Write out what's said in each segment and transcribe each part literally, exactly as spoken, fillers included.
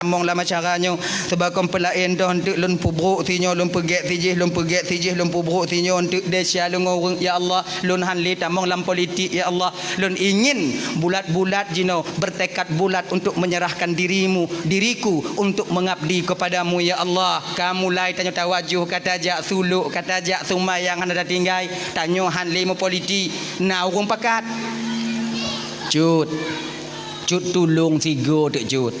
tamong lam acara nyoe, sebab kon peulaén doh eunteuk lôn peubrok sinyoe, lôn peugét sijih, lôn peugét sijih, lôn peubrok sinyoe eunteuk desya lôn ngon ureuëng, ya Allah, lôn hán lé tamong lam politik, ya Allah. Lôn ingin bulat-bulat jinoe, bertekad bulat untuk menyerahkan dirimu, diriku untuk mengabdi kepada-Mu, ya Allah. Ka mulai tanyoe tawajoh, ka tajak sulok, ka tajak seumayang hana tatinggai, tanyoe hán lé meupolitik. Na ureuëng pakat? Cut. Cut tulông sigoe teuk cut.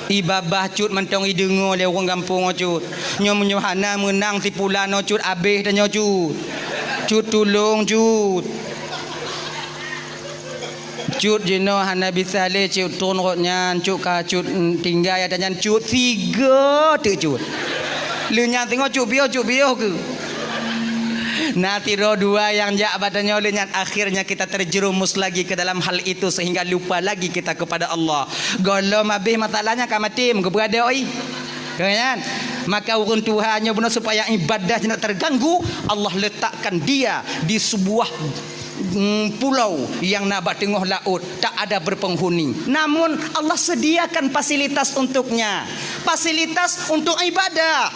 Ié babah cut mantong ideungoe lé ureuëng gampông nyoe cut. Nyoe meunyoe hana meunang si pulan nyoe cut, abéh tanyoe cut. Cut tulông cut. Cut jinoe hana bisa lé cut tron rot nyan, cut ka cut, mm, tinggai ata nyan cut sigoe teuk cut. Lheueh nyan teungoh cut piôh, cut piôh keuh. Na sidroe dua nyang jak bak tanyoe lheueh nyan, akhirnya kita terjerumus lagi ke dalam hal itu sehingga lupa lagi kita kepada Allah. Gohlom abéh masalahnya ka maté, meugeubeuradoi. Ka nyan. Maka ureuëng tuha nyoe bunoe supaya ibadah jinoe terganggu, Allah letakkan dia di sebuah, mm, pulau yang na bak teungoh laôt, tak ada berpenghuni. Namun Allah sediakan fasilitas untuknya. Fasilitas untuk ibadah.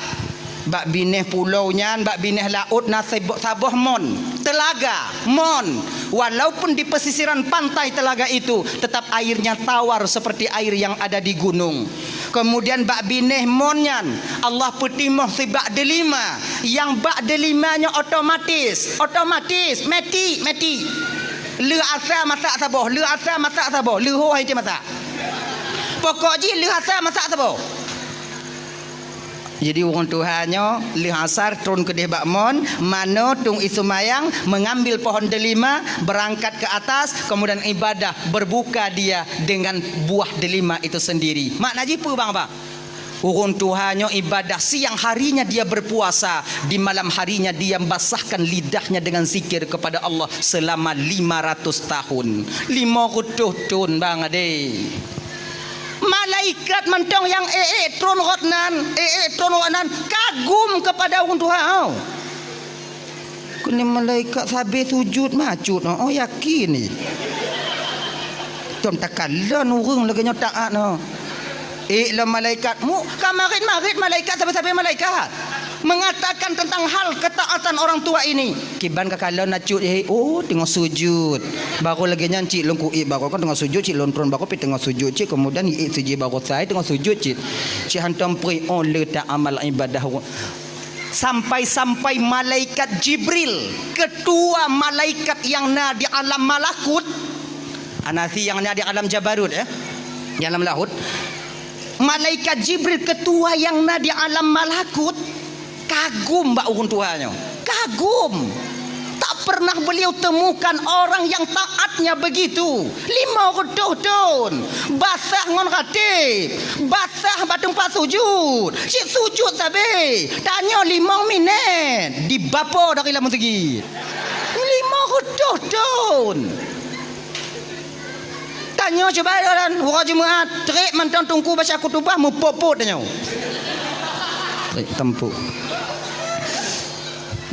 Bak binéh pulo nyan, bak binéh laôt na sebo-, saboh mon, telaga, mon. Walaupun di pesisiran pantai telaga itu, tetap airnya tawar seperti air yang ada di gunung. Kemudian bak binéh mon nyan, Allah peutimoh sibak delima. Nyang bak delima nyoe otomatis, otomatis, meti, meti. Lheueh asa masak saboh, lheueh asa masak saboh, lheueh ho hai masak. Pokok jih lheueh asa masak saboh. Jadi, ureuëng tuha nyoe lheueh asar tron keudeh bak mon, manoe tueng ie seumayang, mengambil pohon delima, berangkat ke atas, kemudian ibadah, berbuka dia dengan buah delima itu sendiri. Makna jih peue, bang, bang? Ureuëng tuha nyoe ibadah, siang harinya dia berpuasa, di malam harinya dia basahkan lidahnya dengan zikir kepada Allah selama lima ratus tahun. Lima ratus thon, bang, adé. Malaikat mantong nyang ék-ék tron rot nan, ék-ék tron rot nan kagum kepada ureuëng tuha. Keuneuk malaikat sabe sujud macut, oh, yakin ni. Tom takalon ureuëng lagée nyoe taat, oh. Ék lom malaikat, mu ka marit-marit malaikat sabe-sabe malaikat. Mengatakan tentang hal ketaatan orang tua ini. Kiban ka kalon na cut, eh, oh, teungoh sujud. Baru lagée nyan cit lôn kuék, baru kan teungoh sujud cit lôn tron, baru pi teungoh sujud cit, kemudian iék sujud baru sai teungoh sujud cit. Cit hantom pri, oh, le ta amal ibadah. Sampai-sampai malaikat Jibril, ketua malaikat yang na di alam malakut, anasi yang na di alam jabarut, ya, di alam lahut. Malaikat Jibril, ketua yang na di alam malakut, kagum bak ureuëng tuha nyoe. Kagum. Tak pernah beliau temukan orang yang taatnya begitu. Lima reutôh thon. Basah ngon rateb. Basah bak teumpat sujud. Cit sujud sabe. Tanyoe limong minét. Dibapo dari lam meuseujid. Lima reutôh thon. Tanyoe cuba jalan, uroe Jumat, trek mantong teungku baca khutubah, meupot-pot tanyoe. Trek tampok.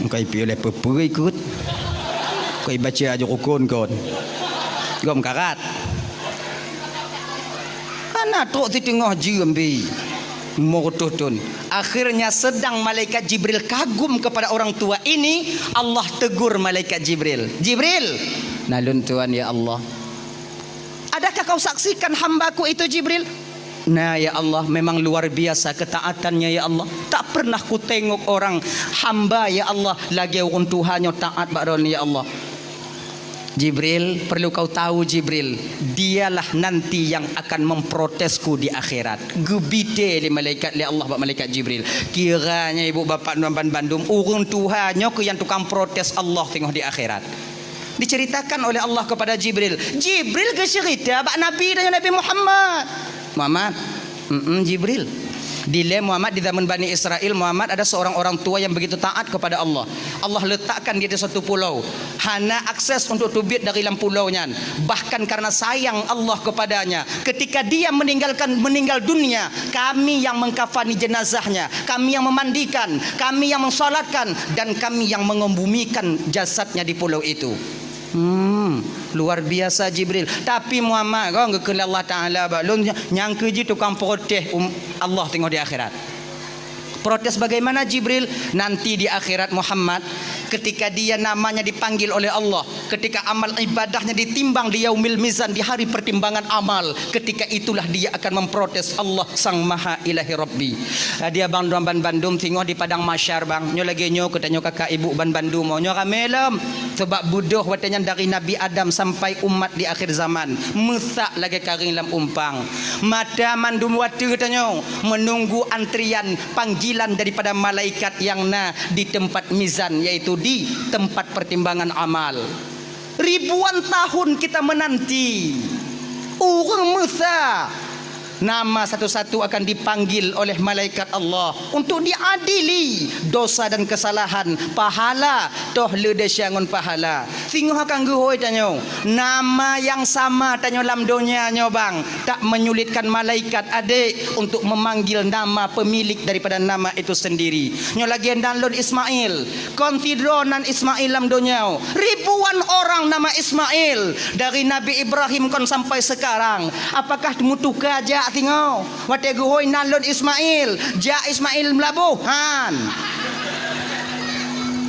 Engkai piôh lé peue-peue ikot. Kai baca aju rukon kon. Gom karat. Hana trok siteungoh jeuem bi. Lima reutôh thon. Akhirnya sedang malaikat Jibril kagum kepada orang tua ini, Allah tegur malaikat Jibril, "Jibril!" "Na lôn tuan, ya Allah." "Adakah kau saksikan hambaku itu, Jibril?" "Na, ya Allah, memang luar biasa ketaatannya, ya Allah. Tak pernah kutengok orang hamba, ya Allah, lagée ureuëng tuha nyoe taat bak droeneuh, ya Allah." "Jibril, perlu kau tahu, Jibril, dialah nanti yang akan memprotesku di akhirat." Geubite lé malaikat, lé Allah bak malaikat Jibril. Kiranya ibu bapak nuan bandum, ureuëng tuha nyoe keuh nyang tukang protes Allah teungoh di akhirat. Diceritakan oleh Allah kepada Jibril. Jibril geuceurita bak Nabi dan Nabi Muhammad. Muhammad, mm Jibril. Dilée Muhammad di zaman Bani Israel, Muhammad ada seorang orang tua yang begitu taat kepada Allah. Allah letakkan dia di satu pulau. Hana akses untuk teubiet dari lam pulau nyan. Bahkan karena sayang Allah kepadanya, ketika dia meninggalkan, meninggal dunia, kami yang mengkafani jenazahnya, kami yang memandikan, kami yang mensolatkan, dan kami yang mengembumikan jasadnya di pulau itu. Hmm. Luar biasa Jibril. Tapi Muhammad, kon geukheun lé Allah Taala bak lôn, nyang keuh jih tukang protes um, Allah teungoh di akhirat. Protes bagaimana Jibril? Nanti di akhirat Muhammad, ketika dia namanya dipanggil oleh Allah, ketika amal ibadahnya ditimbang di yaumil mizan, di hari pertimbangan amal, ketika itulah dia akan memprotes Allah Sang Maha Ilahi Rabbi. Dia bang dua ban bandum singoh di padang mahsyar bang. Nyoe lagée nyoe keu tanyoe kakak ibu ban bandum. Nyoe ramé lom. Sebab beudôh watée nyan dari Nabi Adam sampai umat di akhir zaman, meusak lagée karing lam umpang. Mata mandum watée tanyoe menunggu antrian panggilan daripada malaikat yang na di tempat mizan, yaitu di tempat pertimbangan amal. Ribuan tahun kita menanti. Ureuëng meusa nama satu-satu akan dipanggil oleh malaikat Allah untuk diadili dosa dan kesalahan, pahala toh le desya ngon pahala. Singoh akan geuhôi tanyoe, nama yang sama tanyoe lam donya nyoe bang, tak menyulitkan malaikat adek untuk memanggil nama pemilik daripada nama itu sendiri. Nyoe lagée nan lôn Ismail, kon sidroe nan Ismail lam donya. Ribuan orang nama Ismail dari Nabi Ibrahim kon sampai sekarang. Apakah meutuka jak singoh? Watée geuhôi nan lôn Ismail, jak Ismail Meulaboh, han.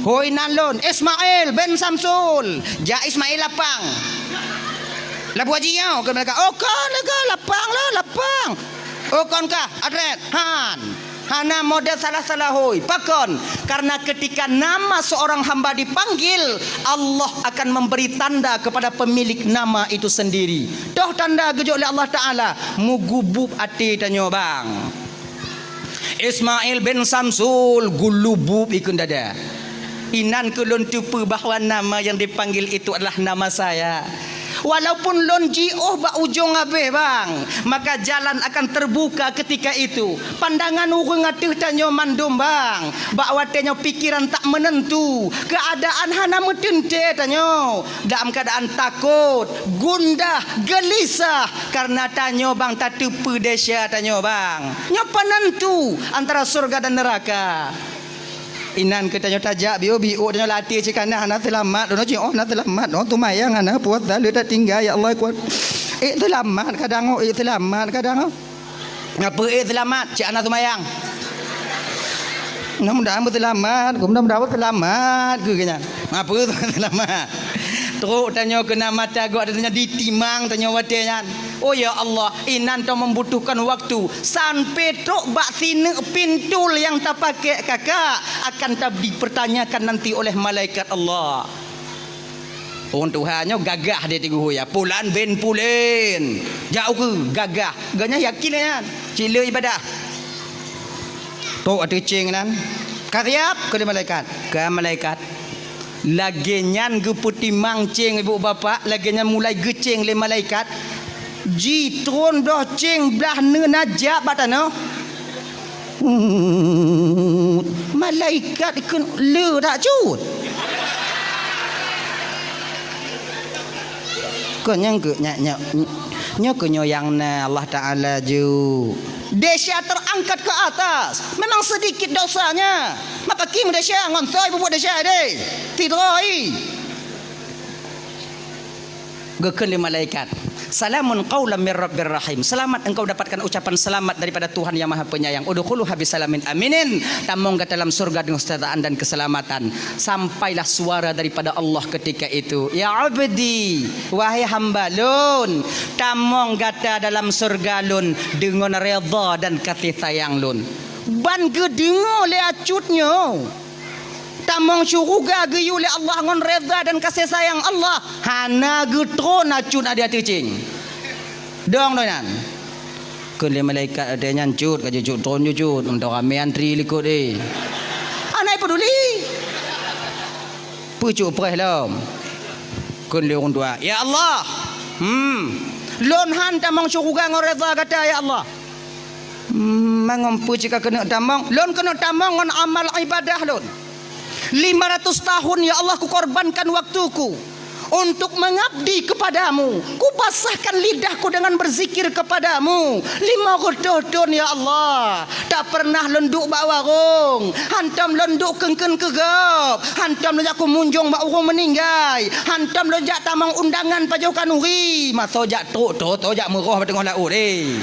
Hôi nan lôn, Ismail bin Samsul, jak Ismail Lapang. Laboh Haji nyoe, keu mereka, "Oh, kon lagée Lapang lah, Lapang." "Oh, kon kah, adret, han." Hana model salah-salah hôi. Pakon? Karena ketika nama seorang hamba dipanggil, Allah akan memberi tanda kepada pemilik nama itu sendiri. Toh tanda geujok lé Allah Taala, meugubub até tanyoe bang. Ismail bin Samsul gulubub ikun dada. Inan keu lôn teupeue bahwa nama yang dipanggil itu adalah nama saya. Walaupun lôn jiôh bak ujong abéh bang, maka jalan akan terbuka ketika itu. Pandangan ureuëng ateueh tanyoe mandum bang, bak watée nyoe pikeran tak menentu, keadaan hana meuteuntée tanyoe. Dalam keadaan takot, gundah, gelisah, karena tanyoe bang tateupeue desya tanyoe bang. Nyoe penentu antara surga dan neraka. Inan keu tanyoe tajak biôh-biôh tanyoe latih cit kana hana seulamat, dono cit oh hana seulamat, oh tumayang hana puasa le tatinggai ya Allah kuat. Eh seulamat kadang oh, eh seulamat kadang oh. Ngapa eh seulamat cit hana tumayang? Mudah-mudahan beuseulamat, mudah-mudahan beuseulamat keu nyan. Ngapa seulamat? Trok tanyoe keu na mata gok tanyoe ditimang tanyoe watée nyan. Oh ya Allah, inan toh membutuhkan waktu sampai trok bak sineuk pintul yang tapakai kakak akan ta dipertanyakan nanti oleh malaikat Allah. Ureuëng tuha nyoe gagah dia tigu ya. Pulan bin pulen. Jak ukeue gagah. Ganya yakin nyan. Cile ibadah. Trok ateueh ceng nan. Ka siap keu malaikat. Ka malaikat. Lagée nyan geupeutimang ceng ibu bapak, lagée nyan mulai geuceng lé malaikat. Jitron bloh ceng blah neuna jak bak tanoh. Hmm, malaikat ikut le tak cut. Kok nyang ke nyak nyak nyoe keu nyoe yang na Allah Taala ju. Desya terangkat ke atas. Memang sedikit dosanya. Maka kim desya ngon soi bubuet desya deh. Tidroi. Geukheun lé malaikat, "Salamun qaulam mir rabbir rahim." Selamat engkau dapatkan ucapan selamat daripada Tuhan yang Maha Penyayang. "Udkhuluha bisalamin aminin." Tamong gata dalam surga dengan kesejahteraan dan keselamatan. Sampailah suara daripada Allah ketika itu, "Ya abdi, wahai hamba lôn, tamong gata dalam surga lôn dengan redha dan kasih sayang lôn." Ban geudeungoe lé acut nyoe. Tamong syuruga geuyue lé Allah ngon redha dan kasih sayang Allah, hana geutron acut na di ateueh ceng. Dong doh nyan. Kheun lé malaikat watée nyan, "Cut, ka jeuet cut tron jeuet cut, mantong ramé antri likot eh." Hana peduli. Peucok preh lom. Kheun lé ureuëng tuha, "Ya Allah, hmm, lôn han tamong syuruga ngon redha gata ya Allah." Hmm, mangon peue cit ka keuneuk tamong? Lôn keuneuk tamong ngon amal ibadah lôn. Lima ratus tahun, ya Allah, kukorbankan waktuku. untuk mengabdi kepadamu. Kupasahkan lidahku dengan berzikir kepadamu. Lima reutôh thon, ya Allah, tak pernah lôn duek bak warong, hantom lôn duek keun-keun keu gob, hantom lôn jak kumunjong bak ureuëng meuninggai, hantom lôn jak tamong undangan pajoh khanuri, masa jak trok, trok, trok jak meuroh bak teungoh laôt deh.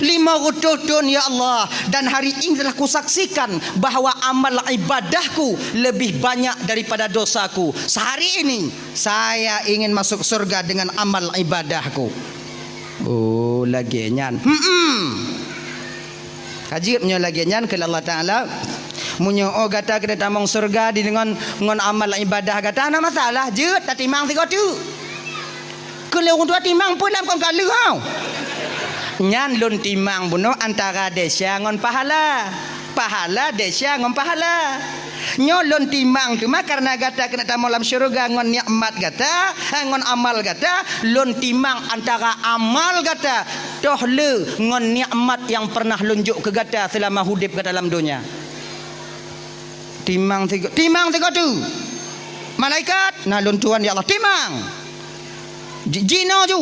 Lima reutôh thon, ya Allah, dan hari ini telah kusaksikan bahwa amal ibadahku lebih banyak daripada dosaku. Sehari ini saya ingin masuk surga dengan amal ibadahku. Oh, lagée nyan. Hmm. Ka jeuet meunyoe lagée nyan kheun Allah Taala, meunyoe oh gata keuneuk tamong surga di ngon, ngon amal ibadah gata, hana masalah, jeuet tatimang sigoe teuk. Keu lé ureuëng tuha timang peue lam kon ka lheueh hau. Nyan lôn timang bunoe antara desya ngon pahala. Pahala desya ngon pahala. Nyoe lôn timang teuma kareuna gata keuneuk tamong lam syeuruga ngon nikmat gata, eh, ngon amal gata, lôn timang antara amal gata toh le ngon nikmat nyang pernah lôn jok keu gata seulama udeb gata lam donya. Timang sigo-, timang sigoe teuk. Malaikat, na lôn tuan ya Allah, timang. Ji-, jinoe ju.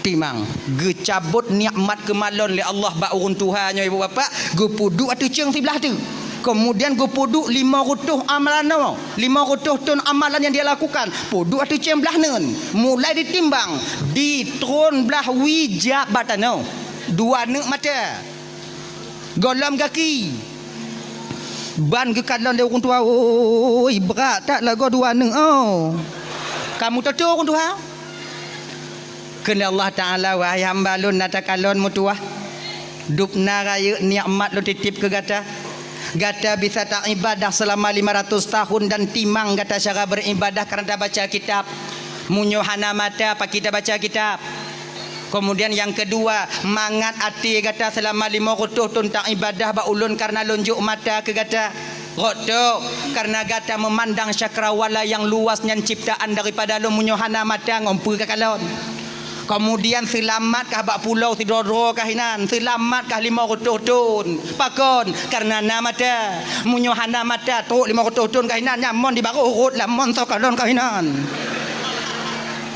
Timang. Geucabot nikmat keumalon lé Allah bak ureuëng tuha nyoe, ibu bapak, geupeuduek ateueh ceueng siblah teuk. Kemudian geupeuduek lima reutôh amal nyoe, lima reutôh thon amalan nyang dia lakukan. Peuduek ateueh ceueng blah neuen. Mulai ditimbang, di tron blah wie jak bak tanoh. Dua neuk mata. Gohlom gaki. Ban geukalon lé ureuëng tuha, "Oi, brat that lagoe dua neuk, oh." Kamu toto ureuëng tuha? Kheun Allah Taala, "Wahai hamba lôn, na takalon meutuwah. Dubna rayeuk nikmat lôn titip keu gata. Gata bisa taibadah seulama lima ratus tahun dan timang gata cara beribadah kareuna tabaca kitab. Meunyoe hana mata, pakri tabaca kitab?" Kemudian nyang keudua, mangat até gata seulama lima reutôh thon taibadah bak ulôn kareuna lôn jok mata keu gata. Rot tok, kareuna gata meumandang cakrawala nyang luas nyan ciptaan daripada lôn, meunyoe hana mata ngon peue kakalon. Kemudian seulamat kah bak pulo sidroe-droe kah inan, seulamat kah lima reutôh thon. Pakon? Kareuna na mata. Meunyoe hana mata, trok lima reutôh thon kah inan, nyan mon di barôh rot lam mon soe kalon kah inan.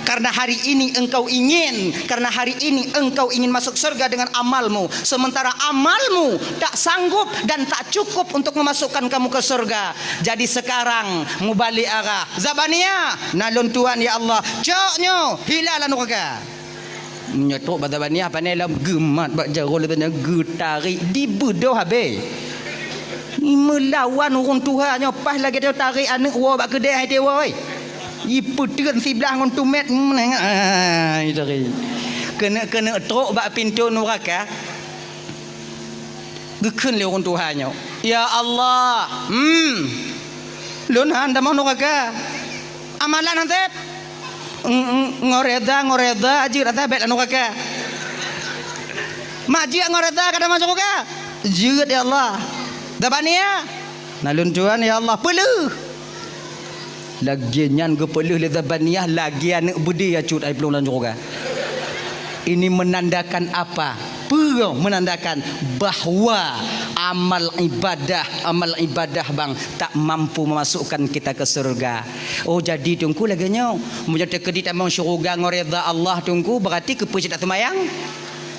Karena hari ini engkau ingin, karena hari ini engkau ingin masuk surga dengan amalmu, sementara amalmu tak sanggup dan tak cukup untuk memasukkan kamu ke surga. Jadi sekarang mubalik arah. Zabaniah, na lôn tuan ya Allah, cok nyoe, hila lam nuraka. Nyoe trok bak Zabaniah, pane lom geumat bak jaroe lé tanyoe, geutarek, dibeudoh habéh. Meulawan ureuëng tuha nyoe, paih lagée tanyoe tarek aneuëk woe bak keudée hai teuwoe. Ipeuteun siblah ngon tumét, ai, tari. Keuneuk-keuneuk trok bak pintoe nuraka. Geukheun lé ureuëng tuha nyoe, "Ya Allah, hmm, lôn han tamong nuraka. Amalan han sép. Ng-, ng-, ngon reda, ngon reda jeuet ata bék lam nuraka. Mak jeuet ngon reda ka tamong syeuruga?" "Jeuet, ya Allah." "Zabaniah?" "Na lôn tuan, ya Allah." "Peuleueh." Lagée nyan geupeuleueh lé Zabaniah lagée aneuëk beudé ya cut ai plueng lam syeuruga. Ini menandakan apa? Peue menandakan bahwa amal ibadah, amal ibadah bang tak mampu memasukkan kita ke surga. Oh, jadi Teungku lagée nyoe, meunyoe teukeudi tamong syeuruga ngon reda Allah Teungku, berarti keupeue cit taseumayang?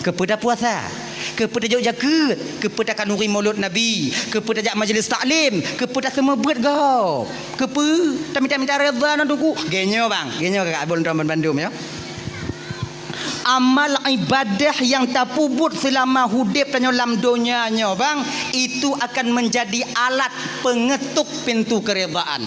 Keupeue tapuasa? Keupeue tajok jakeuet? Keupeue takhanuri mulod Nabi? Keupeue tajak majlis taklim? Keupeue taseumeubeuet gob? Keupeue tamita-mita reda ngon Teungku? Geuh nyoe bang, geuh nyoe kakak abon droe bandum nyoe. Amal ibadah nyang tapeubuet seulama udeb tanyoe lam donya nyoe bang, itu akan menjadi alat pengetuk pintu keredaan.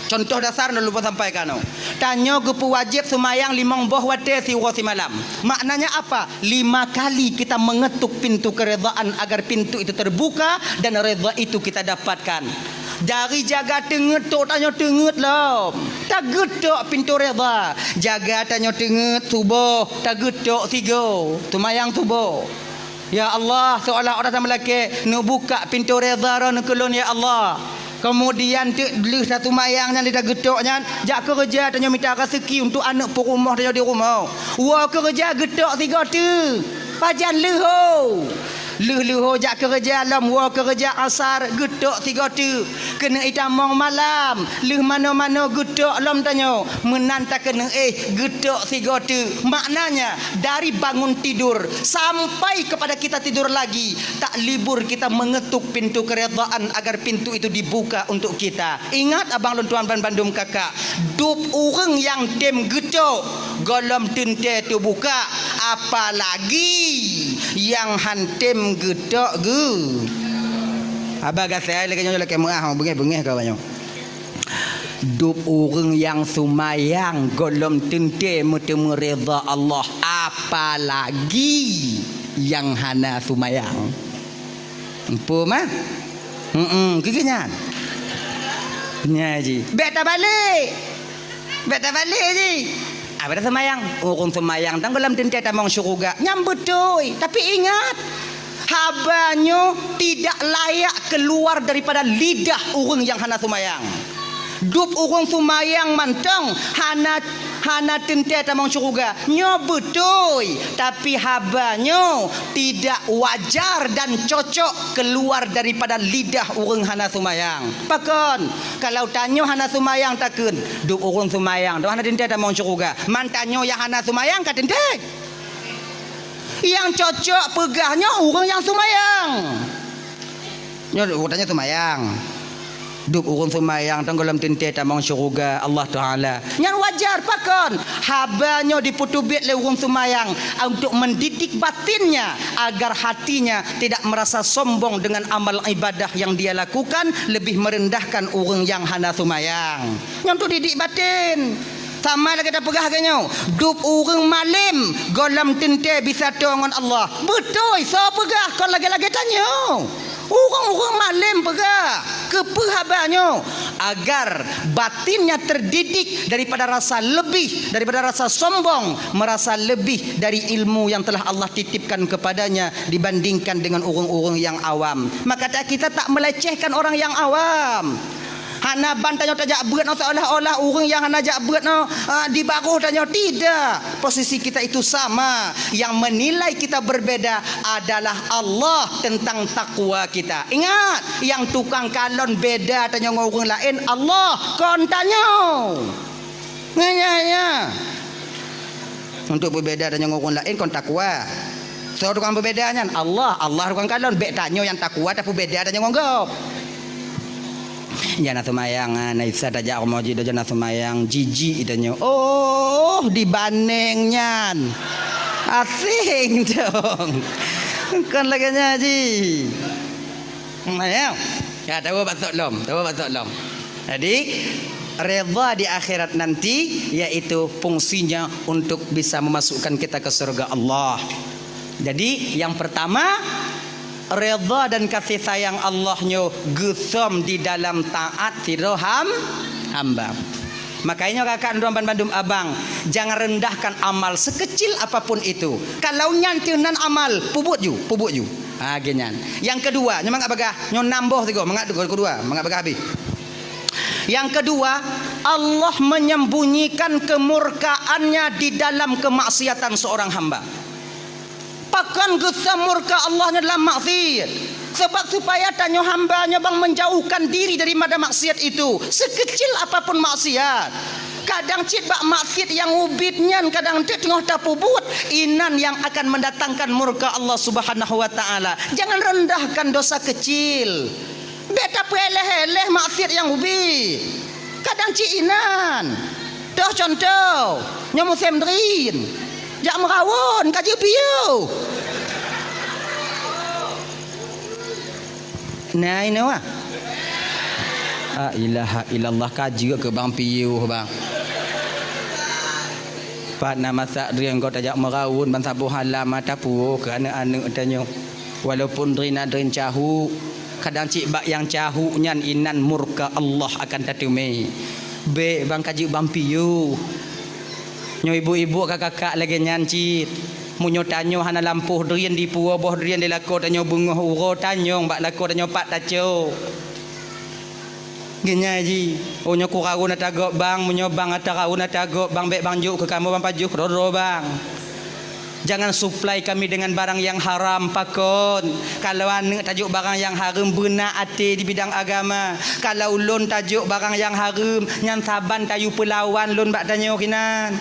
Contoh dasar na lôn sampaikan nyoe. Tanyoe geupeuwajéb seumayang limong boh watée siuroe simalam. Maknanya apa? Lima kali kita mengetuk pintu keredaan agar pintu itu terbuka dan reda itu kita dapatkan. Dari jaga teungeut trok tanyoe teungeut lom. Tageutok pintoe reda. Jaga tanyoe teungeut suboh, tageutok sigoe. Seumayang suboh. Ya Allah, seolah-olah tameulakée, neubukak pintoe reda droeneuh keu lôn, ya Allah. Keumudian teuk lheueh taseumayang nyan di tageutok nyan, jak keureuja tanyoe mita raseuki untuk aneuëk peurumoh tanyoe di rumoh. Woe keureuja geutok sigoe teuk. Pajan lheueh ho. Lheueh-lheueh ho jak keureuja lom woe keureuja asar geutok sigoe teuk. Keuneuk itamong malam, lheueh manoe-manoe geutok lom tanyoe. Meunan takeuneuk éh geutok sigoe teuk. Maknanya, dari bangun tidur sampai kepada kita tidur lagi, tak libur kita mengetuk pintu keredaan agar pintu itu dibuka untuk kita. Ingat abang lôn tuan ban bandum kakak, dub ureuëng nyang tem geutok gohlom teuntée teubuka, apalagi nyang han tem geutok geu. Haba gasai lagée nyoe lakée meuah beungéh-beungéh ka banyoe. Dub ureuëng nyang seumayang gohlom teuntée meuteumé reda Allah, apalagi nyang hana seumayang. Empu mah? Heeh, keu nyan. Nya ji. Bék tabalek. Bék tabalek ji. Abada seumayang. Ureuëng seumayang dan gohlom teuntée tamong syeuruga. Nyang beutôi. Tapi ingat, haba nyoe tidak layak keluar daripada lidah ureuëng nyang hana seumayang. Dub ureuëng seumayang mantong hana, hana teuntée tamong syeuruga. Nyoe beutôi, tapi haba nyoe tidak wajar dan cocok keluar daripada lidah ureuëng hana seumayang. Pakon? Kalau tanyoe hana seumayang takheun, dub ureuëng seumayang, dub hana teuntée tamong syeuruga. Man tanyoe nyang hana seumayang ka teuntée. Nyang cocok peugah nyoe ureuëng nyang seumayang. Nyoe utannya seumayang. Dub ureuëng seumayang tong gohlom teuntée tamong syeuruga Allah Taala. Nyan wajar pakon? Haba nyoe dipeuteubiet lé ureuëng seumayang untuk mendidik batinnya agar hatinya tidak merasa sombong dengan amal ibadah yang dia lakukan, lebih merendahkan ureuëng nyang hana seumayang. Nyoe untuk didik batin. Sama lagée tapeugah lagée nyoe, dub ureuëng malem gohlom teuntée bisa toe ngon Allah. Beutôi, soe peugah kon lagée-lagée tanyoe. Ureuëng-ureuëng malem peugah, keupeue haba nyoe? Agar batinnya terdidik daripada rasa lebih, daripada rasa sombong, merasa lebih dari ilmu yang telah Allah titipkan kepadanya dibandingkan dengan ureuëng-ureuëng nyang awam. Maka ta-, kita tak melecehkan orang yang awam. Hana ban tanyoe tajak beuet nyoe seolah-olah ureuëng nyang hana jak beuet nyoe, ah, di baroh tanyoe. Tidak. Posisi kita itu sama. Yang menilai kita berbeda adalah Allah tentang takwa kita. Ingat, nyang tukang kalon beda tanyoe ngon ureuëng laén Allah, kon tanyoe. Nyan, nyan, nyan. Untuk beubeda tanyoe ngon ureuëng laén kon takwa. Soe tukang beubeda nyan? Allah. Allah tukang kalon. Bék tanyoe nyang takwa tapeubeda tanyoe ngon gob. Nyang na seumayang, ah, na Isa tajak rumoh jih, dojo na seumayang, jijik tanyoe. Oh, dibandeng nyan. Asing dong. Kon lagée nyan jih. Hmm, ya. Ya, tawa batok lom, tawa batok lom. Jadi, redha di akhirat nanti yaitu fungsinya untuk bisa memasukkan kita ke surga Allah. Jadi, yang pertama, redha dan kasih sayang Allah nyoe geusom di dalam taat sidroe ham-, hamba. Makanya kakak dan tuan bandum abang, jangan rendahkan amal sekecil apapun itu. Kalau nyan teuh nan amal, pubuet ju, pubuet ju. Ha, geuh nyan. Yang kedua, nyoe mangat bagah, nyoe nam boh sigoe, mangat kedua, mangat bagah habéh. Yang kedua, Allah menyembunyikan kemurkaannya di dalam kemaksiatan seorang hamba. Pakon geusom murka Allah nyoe dalam maksiat? Sebab supaya tanyoe hamba nyoe bang menjauhkan diri daripada maksiat itu, sekecil apapun maksiat. Kadang cit bak maksiat nyang ubit nyan kadang teuk teungoh tapubuet, inan nyang akan mendatangkan murka Allah Subhanahu wa Taala. Jangan rendahkan dosa kecil. Bék tapeuéléh-éléh maksiat nyang ubit. Kadang cit inan. Toh contoh, nyoe musém drien. Jak meurawon, ka jeuet piôh. Nah, inoe wah. La ilaha illallah, ka jeuet keu bang piôh, bang. Pat na masak drien gob tajak meurawon ban saboh halam mata puoh keu aneuk-aneuk tanyoe. Walaupun drien na drien cahuk, kadang cit bak nyang cahuk nyan inan murka Allah akan tateumé. Bék bang ka jeuet bang piôh. Nyoe ibu-ibu ka kakak lagée nyan cit. Meunyoe tanyoe hana lampôh drien dipuwoe boh drien di lakoe tanyoe beungoh uroe tanyong bak lakoe tanyoe pat tacok. Geunyai jih, "Oh, nyoe kurawon ata gob bang, meunyoe bang ata rawon ata gob bang, bék bang jok keu kamoe bang pajoh keudroe-droe bang." Jangan supply kami dengan barang yang haram, pakon. Kalau aneuk tajok barang yang hareuem, beuna até di bidang agama. Kalau ulôn tajok barang yang hareuem, nyan saban tayue peulawan lôn bak tanyoe kinan.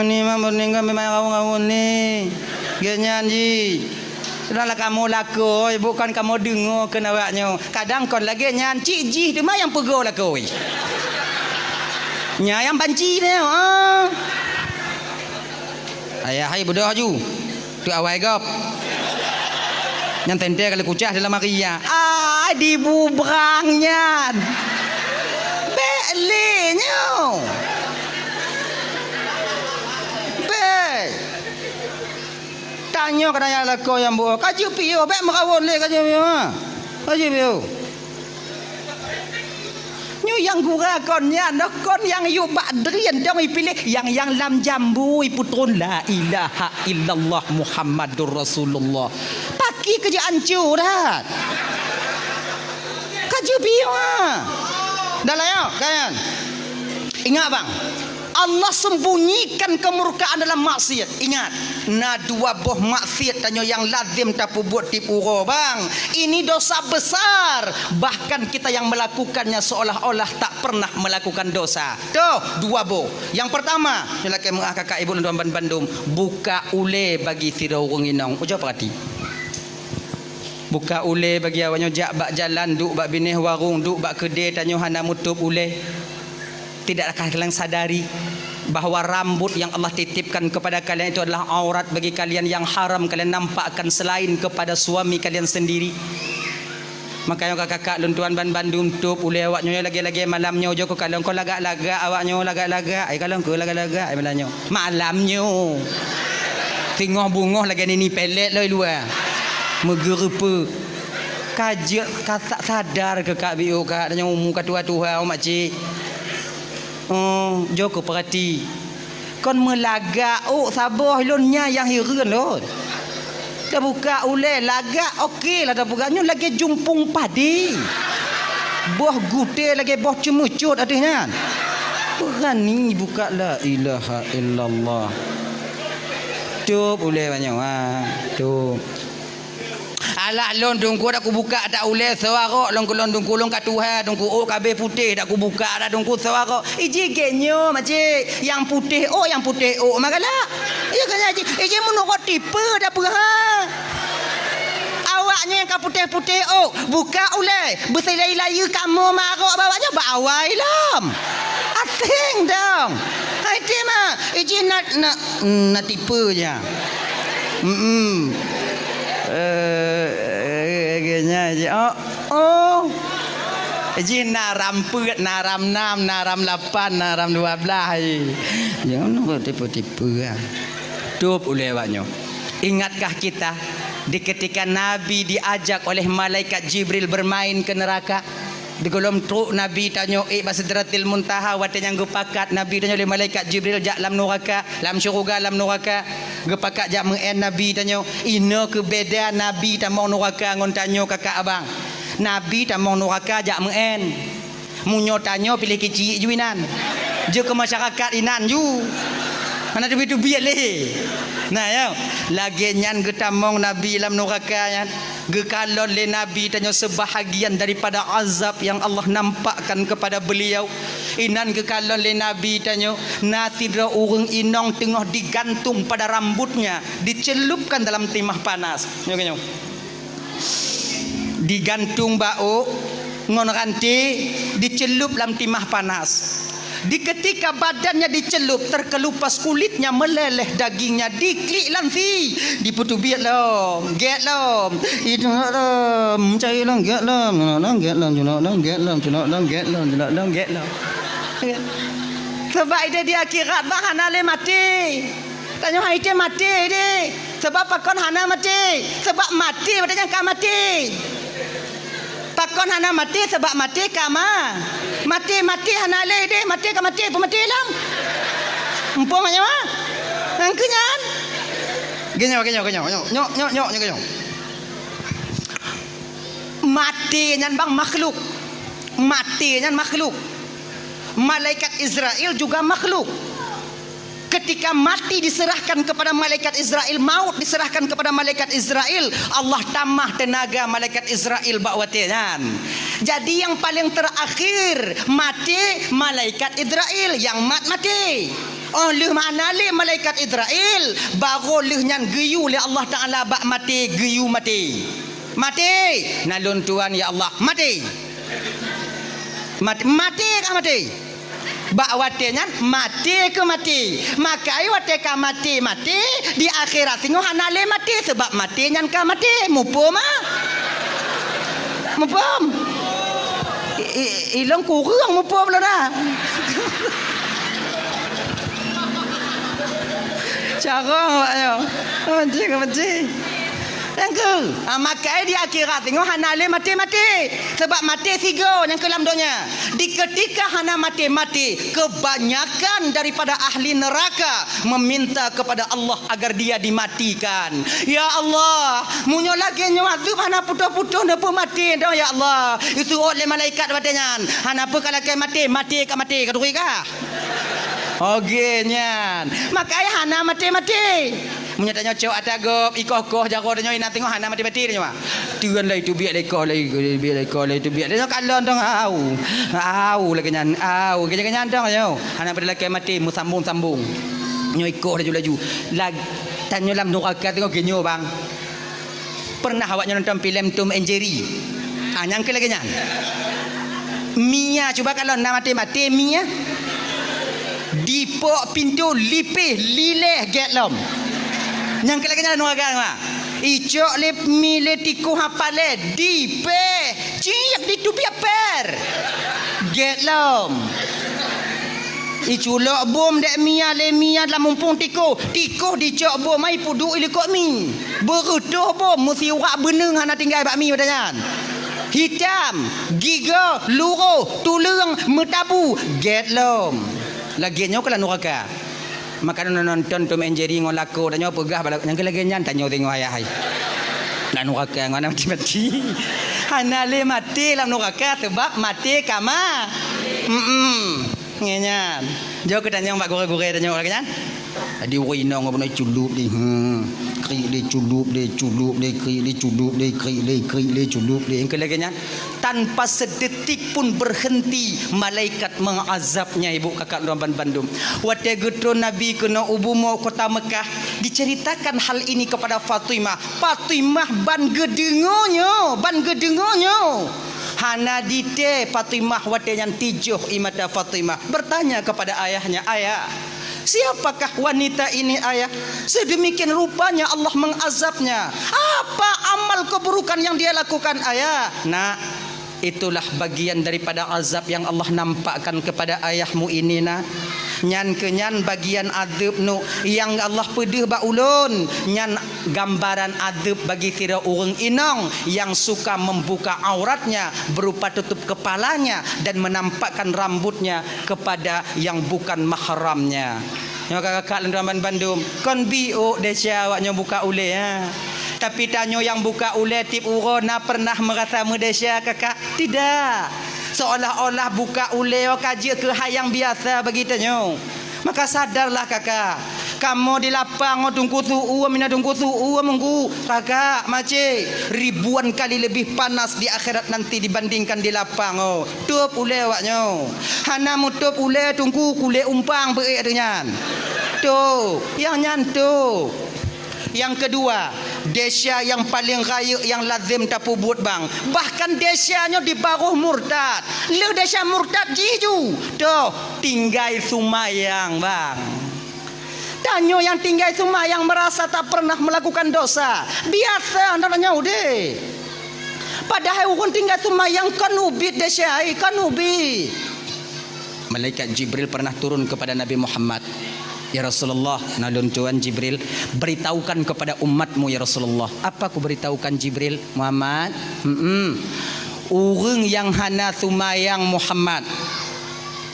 Ni mah meuninggai memang rawon-rawon ni. Gét nyan jih. Sudahlah kamoe lakoe, bukan kamoe deungoe keu awak nyoe. Kadang kon lagée nyan, cit jih teuma nyang peugoe lakoe. Nyan nyang banci nyoe, ah. Ayah hai beudôh aju. Tu awai gob. Nyan teuntée kali kucah dalam hari ya. Ah, dibubrang nyan. Bék lé nyoe. Bék. Tanyoe keu tanyoe lakoe nyang buoh. Ka jeuet piôh, bék meurawon lé ka jeuet piôh, ha. Ka jeuet piôh. Nyoe nyang gura kon nyan, noh kon nyang yue bak drien dong ipiléh, nyang, nyang lam jambu ipeutron la ilaha illallah Muhammadur Rasulullah. Paki keu jeuet anco that. Ka jeuet piôh, ha. Dah lah, ya, kan? Ingat, bang. Allah sembunyikan kemurkaan dalam maksiat. Ingat, na dua boh maksiat tanyoe nyang lazem tapeubuet tiep uroe, bang. Ini dosa besar. Bahkan kita yang melakukannya seolah-olah tak pernah melakukan dosa. Toh, dua boh. Yang pertama, nyoe lakée meu'ah kakak ibu lôn tuan ban bandum, buka ulée bagi sidroe ureuëng inong. Ujoe peurati. Buka ulée bagi awak nyoe, jak bak jalan, duek bak binéh warong, duek bak keudée tanyoe hana meutôb ulée. Tidakkah kalian sadari bahwa rambut yang Allah titipkan kepada kalian itu adalah aurat bagi kalian yang haram kalian nampakkan selain kepada suami kalian sendiri? Makanya kakak-kakak lôn tuan ban bandum tôb ulée awak nyoe lagée-lagée malam nyoe jok keu kalon ko lagak-lagak awak nyoe lagak-lagak, ai kalon ko lagak-lagak ai malam nyoe. Malam nyoe. Teungoh bungoh lagée nini pelet loi luwa. Meugeureupeuk. Ka jeuet ka sa-, sadar keu kak biôh kak, tanyoe umu ka tuha-tuha, oh, makcik. Oh, jok keu peurati. Kon meulagak ôk saboh lôn nyan nyang hireuen lôn. Tabuka ulée lagak, oke lah tabuka. Nyoe lagée jumpung padi. Boh gutée lagée boh ceumeucot ateueh nyan. Beurani buka, la ilaha illallah. Tôb ulée banyoe, ha. Tôb. Alah lôn Teungku dak kubuka dak ulée soe arok lôn keu lôn Teungku lôn ka tuha Teungku ôk ka abéh putéh dak kubuka dak Teungku soe arok. Iji gét nyoe makcik, nyang putéh ôk, nyang putéh ôk mah galak. Iya kan Haji? Iji meunurot tipe dak peue ha? Awak nyoe nyang ka putéh-putéh ôk, buka ulée, beusilai-layeue kamoe mah arok bak awak nyoe bak awai lom. Aséng dong. Hai ti mah, iji na, na, na tipe nyan. Hmm. Eh, eh, eh, oh, oh. Jih na ram peuet, na ram nam, na ram lapan, na ram dua belas. Jangan tipu-tipu, ah. Tôb ulée awak nyoe. Ingatkah kita di ketika Nabi diajak oleh malaikat Jibril bermain ke neraka? Di gohlom trok Nabi tanyoe ék bak Sidratil Muntaha, watée nyang geupakat Nabi tanyoe lé malaikat Jibril jak lam nuraka, lam syeuruga lam nuraka, geupakat jak meu'én Nabi tanyoe. Inoe keu beda Nabi tamong nuraka ngon tanyoe kakak abang. Nabi tamong nuraka jak meu'én. Meunyoe tanyoe piléh keuchik ju inan. Jeuet keu masyarakat inan ju. Hana teubiet-teubiet lé. Nah, ya. Lagée nyan geutamong Nabi lam nuraka nyan. Geukalon lé Nabi tanyoe sebahagian daripada azab yang Allah nampakkan kepada beliau. Inan geukalon lé Nabi tanyoe, na sidroe ureuëng inong teungoh digantung pada rambutnya, dicelupkan dalam timah panas. Nyoe, nyoe. Digantung bak ôk ngon ranté, dicelup lam timah panas. Di ketika badannya dicelup, terkelupas kulitnya, meleleh dagingnya, diklik lam si, dipeuteubiet lom, gét lom, itu lom, cai lom, gét lom, cunok lom, gét lom, cunok lom, gét lom, cunok lom, gét lom, cunok lom, gét lom. Sabab ideh di akhirat bah hana lé maté. Tanyoe hai teuh maté deh. Sabab pakon hana maté? Sabab maté watée nyang ka maté. Pakon hana maté? Sabab maté ka ma-, maté, maté hana lé deh, maté ka maté, peumaté lom. Muphom nyoe? Nyang keu nyan. Geunyoe, geunyoe, geunyoe, nyoe, nyoe, nyoe, nyoe, nyoe, geunyoe. Maté nyan bang makhluk. Maté nyan makhluk. Malaikat Israel juga makhluk. Ketika mati diserahkan kepada malaikat Israel, maut diserahkan kepada malaikat Israel, Allah tamah teunaga malaikat Israel bak watée nyan. Jadi nyang paleng teuakhir maté malaikat Israel, nyang mat maté. Oh lheueh hana lé malaikat Israel, barô lheueh nyan geuyue lé Allah Taala bak maté, geuyue maté. Maté, na lôn tuan ya Allah, maté. Mat-, maté ka maté. Bak watée nyan maté keu maté. Maka watée ka maté-maté, di akhirat singoh hana lé maté, sabab maté nyan ka maté. Muphom ah? Muphom? I, i, ilong kureueng muphom lôn dah. Carong awaknyoe. Maté keu maté. Nyang keu, ah, makai di akhirat singoh hana lé maté-maté. Sabab maté sigoe nyang keu lam donya. Di ketika hana maté-maté, kebanyakan daripada ahli neraka meminta kepada Allah agar dia dimatikan. Ya Allah, meunyoe lagée nyoe azeub hana putôh-putôh neupeumaté droe ya Allah. Geuseuôt lé malaikat watée nyan, hana peue ka lakée maté, maté ka maté, ka turi kah? Oke nyan. Makai hana maté-maté. Meunyoe tanyoe cok ata gob, ikoh-koh jaroe tanyoe inan teungoh hana maté-maté tanyoe. Teun laju teubiet lé ikoh, laju teubiet lé ikoh, laju teubiet. Tanyoe kalon dong au. Au lagée nyan, au. Lagée nyan dong nyoe. Hana pada lakée maté meusambong-sambong. Nyoe ikoh laju-laju. Lag-, tanyoe lam nuraka teungoh geunyoe bang. Pernah awaknyoe nonton filem Tom and Jerry? Ah, nyang keu lagée nyan. Mia cuba kalon na maté-maté mia. Dipok pintoe lipéh lileh gét lom. Nyang keu lagée nyan nuraka mah. Icok lé mi lé tikoh hapalé dipéh ciek diteubiet pér. Gét lom. Iculok bom dek mia lé mia lam mumpung tikoh. Tikoh dicok bom ai puduek ilikot mi. Beureutoh bom meusiwak beuneueng hana tinggai bak mi pada nyan. Hitam, gigoe, luroh, tuleueng, meutabu, gét lom. Lagée nyoe keuh lam nuraka. Maka nonton Tom and Jerry ngon lakoe tanyoe peugah bala nyang keu lagée nyan tanyoe teungoh ayah hai. Lam nuraka ngon maté-maté. Hana lé maté lam nuraka sebab maté ka ma. Mm-mm. Ngon nyan. Jok keu tanyong bak gurée-gurée tanyong lagée nyan. Jadi ureueng inong beuna culub deh. Hmm. Krik deh culub deh, culub deh, krik deh culub deh, krik deh, krik deh culub deh. Nyang keu lagée nyan tanpa sedetik pun berhenti malaikat mengazabnya ibu kakak lôn bandum. Watée geutron Nabi keunoe u bumoe kota Mekah, diceritakan hal ini kepada Fatimah. Fatimah ban geudeungoe nyoe, ban geudeungoe nyoe. Hana ditée Fatimah watée nyan tijoh ie mata Fatimah. Bertanya kepada ayahnya, "Ayah, siapakah wanita ini, Ayah? Sedemikian rupanya Allah mengazabnya. Apa amal keburukan yang dia lakukan, Ayah?" "Nak, itulah bagian daripada azab yang Allah nampakkan kepada ayahmu ini, Nak. Nyan keuh nyan bagian azeub nu nyang Allah peudeuh bak ulôn. Nyan gambaran azeub bagi sidroe ureuëng inong yang suka membuka auratnya berupa tutup kepalanya dan menampakkan rambutnya kepada yang bukan mahramnya." Nyoe kakak-kakak lôn bandum, kon biôk desya awaknyoe buka ulée, ha. Tapi tanyoe nyang buka ulée tieb uroe na pernah meurasa meudesya, kakak? Tidak. Seolah-olah buka ulée ka jeuet keu hai nyang biasa bagi tanyoe. Maka sadarlah kakak, kamoe di lapang ngon Teungku Su'u, mina Teungku Su'u meunggu, kakak, macé, ribuan kali lebih panas di akhirat nanti dibandingkan di lapang, oh. Tôb ulée awaknyoe. Hana meutôb ulée Teungku, kulét umpang beuék ateueh nyan. Tôb, nyang nyan tôb. Nyang keudua, desya nyang paleng rayeuk nyang lazem tapeubuet bang. Bahkan desya nyoe di baroh murtad. Lheueh desya murtad jih ju. Toh, tinggai seumayang bang. Tanyoe nyang tinggai seumayang meurasa tak pernah meulakukan dosa. Biasa ndak tanyoe udeb. Padahai ureuëng tinggai seumayang kon ubit desya, ai, kon ubit. Malaikat Jibril pernah turun kepada Nabi Muhammad. "Ya Rasulullah, na lôn tuan Jibril, beritahukan kepada umatmu, ya Rasulullah." "Apa kuberitahukan, Jibril?" "Muhammad, mm-mm, ureuëng nyang hana seumayang Muhammad,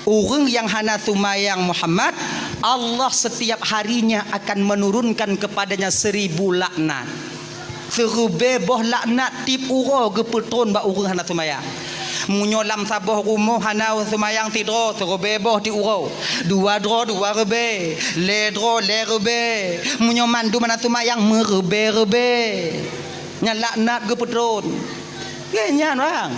ureuëng nyang hana seumayang Muhammad, Allah setiap harinya akan menurunkan kepadanya seribu laknat." Siribée boh laknat tieb uroe geupeutron bak ureuëng hana seumayang. Meunyoe lam saboh rumoh hana seumayang sidroe, siribèe boh tiep uroe. Dua droe, dua ribèe. Lhèe droe, lhèe ribèe. Meunyoe mandum hana seumayang, meuribèe-ribèe. Nyan laknat geupeutron. Lé nyan, bang.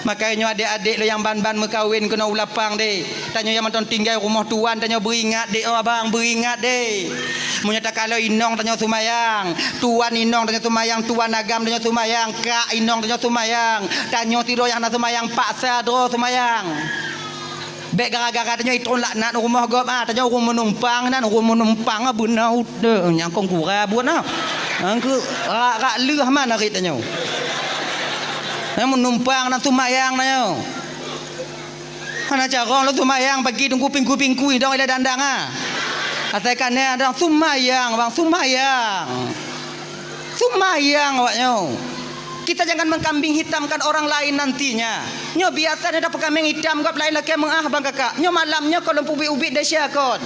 Makajih nyoe adék-adék lôn nyang ban-ban meukawen keunoe u lapang deh. Tanyoe nyang mantong tinggai rumoh tuan, tanyoe beuingat deh, oh abang, beuingat deh. Meunyoe takalon inong tanyoe seumayang, tuan inong tanyoe seumayang, tuan agam tanyoe seumayang, kak inong tanyoe seumayang, tanyoe sidroe nyang hana seumayang, paksa droe seumayang. Bèk gara-gara tanyoe itron laknat rumoh gob, ah, tanyoe ureueng meunumpang nan, ureueng meunumpang, ah, beuna udeueng nyang kon kura buet na. Angkeu rak-rak leuh man arit tanyoe. Nyang meunumpang nan seumayang tanyoe. Hana carông lôn seumayang pagi teungku pingkui-pingkui dong ilèe dandang, ah. Asai ka na dong seumayang, bang, seumayang. Seumayang awak nyoe. Kita jangan mengkambing hitamkan orang lain nantinya. Nyoe biasa nyoe tapeukameng itam gob laén lakèe meu'ah bang kakak. Nyoe malam nyoe kon lôn peubiet-ubiet desya kon.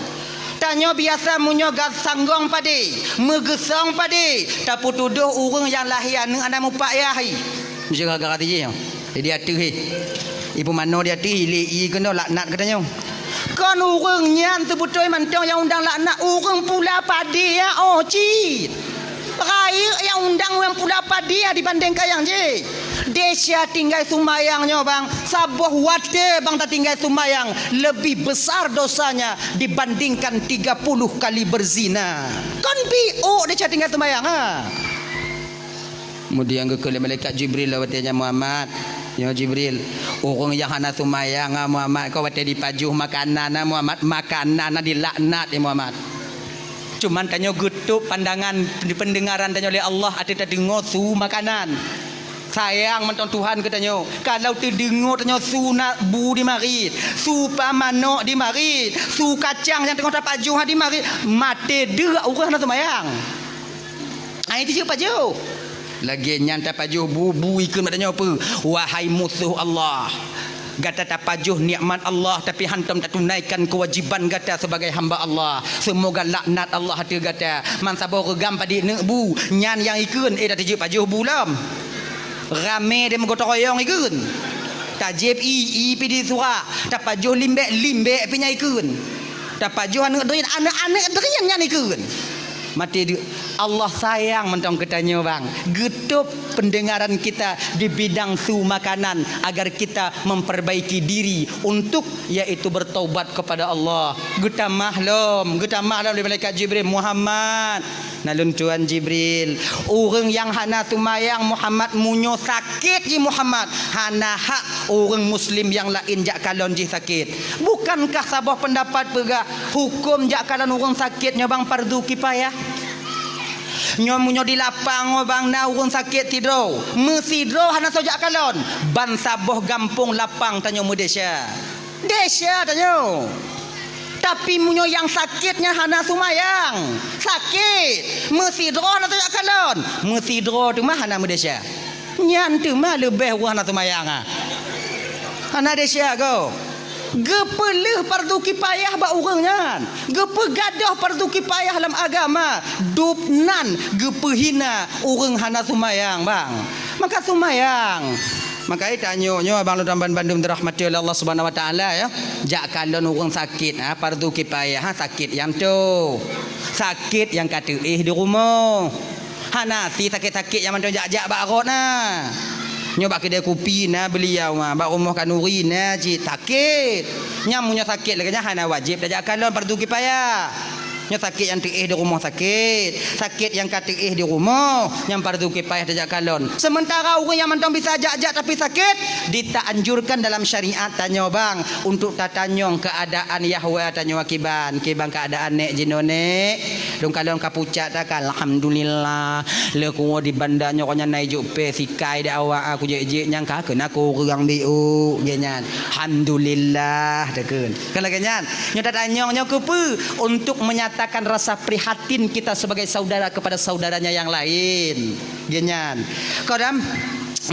Tanyoe biasa meunyoe ga sanggong padé, meugeusong padé, tapeutudôh ureueng nyang lahé aneuk hana mupat yah. Meuseuh gara-gara tijih nyoe. Jadi ateueh, eh. Ipeumanoe di ateueh, ilé ie keunoe laknat geutanyoe. Kon ureueng nyan seubeutôi mantong nyang undang laknat, ureueng pula padé nyan, oh, cit. Rayeuk nyang undang ureueng pula padé nyan dibandingkan nyang jih. Desya tinggai seumayang nyoe, bang. Saboh watèe bang tatinggai seumayang, lebih besar dosanya dibandingkan tiga puluh kali berzina. Kon biôk desya tinggai seumayang, ha? Kemudian geukheun lé malaikat Jibril lom watèe nyan, "Muhammad, nyoe Jibril, ureueng nyang hana seumayang, ha, Muhammad, kon watèe jipajoh makanan, ha, Muhammad, makanan na jilaknat, ya Muhammad." Cuman tanyoe geutôp pandangan, peundengaran tanyoe lé Allah ateueh tadeungoe su makanan. Sayang mantong Tuhan keu tanyoe. Kalau teudeungoe tanyoe su na bu di marit, su pa manok di marit, su kacang nyang teungoh tapajoh di marit, maté deuk ureueng hana seumayang. Ai tijeuet pajoh. Lagèe nyan tapajoh bu, bu ikheun bak tanyoe peue? Wahai musoh Allah, gata tapajoh nikmat Allah, tapi hantom tatunaikan keuwajiban gata sebagai hamba Allah. Seumoga laknat Allah ateueh gata. Man saboh reugam padit neuk bu, nyan nyang ikheun, eh, dak tijeuet pajoh bu lom. Ramé deh meugotong royong ikheun. Tajieb ie, ie pih disurak. Tapajoh limbek, limbek pih nyan ikheun. Tapajoh aneuk drien, aneuk-aneuk drien nyan ikheun. Maté deuk. Allah sayang mantong keu tanyoe, bang. Geutôp pendengaran kita di bidang su makanan agar kita memperbaiki diri untuk, yaitu bertaubat kepada Allah. Geutamah lom, geutamah lom lé malaikat Jibril, "Muhammad, na lôn tuan Jibril, ureueng nyang hana seumayang Muhammad, meunyoe sakét jih Muhammad, hana hak ureueng muslim nyang laén jak kalon jih sakét." Bukankah saboh pendapat peugah hukôm jak kalon ureueng sakét nyoe bang fardu kifayah? Nyoe meunyoe di lapang nyoe bang na ureueng sakét sidroe, meusidroe hana soe jak kalon, ban saboh gampông lapang tanyoe meudesya. Desya tanyoe. Tapi meunyoe nyang sakét nyan hana seumayang, sakét, meusidroe hana soe jak kalon, meusidroe teuma hana meudesya. Nyan teuma leubeh ureueng hana seumayang, ah. Hana desya gob. Geupeulheueh fardu kifayah bak ureueng nyan. Geupeugadôh fardu kifayah lam agama. Dub nan geupeuhina ureueng hana seumayang, bang. Maka seumayang. Maka tanyoe nyoe abang lôn ban-, bandum dirahmati oleh Allah Subhanahu Wa Taala, ya. Jak kalon ureueng sakét, ha, fardu kifayah, ha, sakét nyang toe. Sakét nyang ka teuéh di rumoh. Hana si sakét-sakét nyang mantong jak-jak bak rot na. Nyoe bak keudè kupi na beuliau ma, bak rumoh khanuri na cit sakét. Nyan meunyoe sakét lagèe nyan hana wajéb tajak kalon, fardu kifayah. Nyoe sakét nyang teuéh di rumoh sakét, sakét nyang ka teuéh di rumoh, nyan fardu kifayah tajak kalon. Sementara ureueng nyang mantong bisa jak-jak tapi sakét, ditaanjurkan dalam syariat tanyoe bang untuk tatanyong keuadaan yahwa tanyoe kiban, kiban keuadaan nèk jinoe nèk. Lôn kalon ka pucak takan, alhamdulillah. Lé kuwoe di banda nyoe nyan na ijok pèh sikai dak awak, aku jek-jek nyang ka keunan ureueng biôk geuh nyan. Alhamdulillah takheun. Kan lagèe nyan. Nyoe tatanyong nyoe keupeue? Untuk menyatakan rasa prihatin kita sebagai saudara kepada saudaranya yang lain. Geuh nyan. Kadang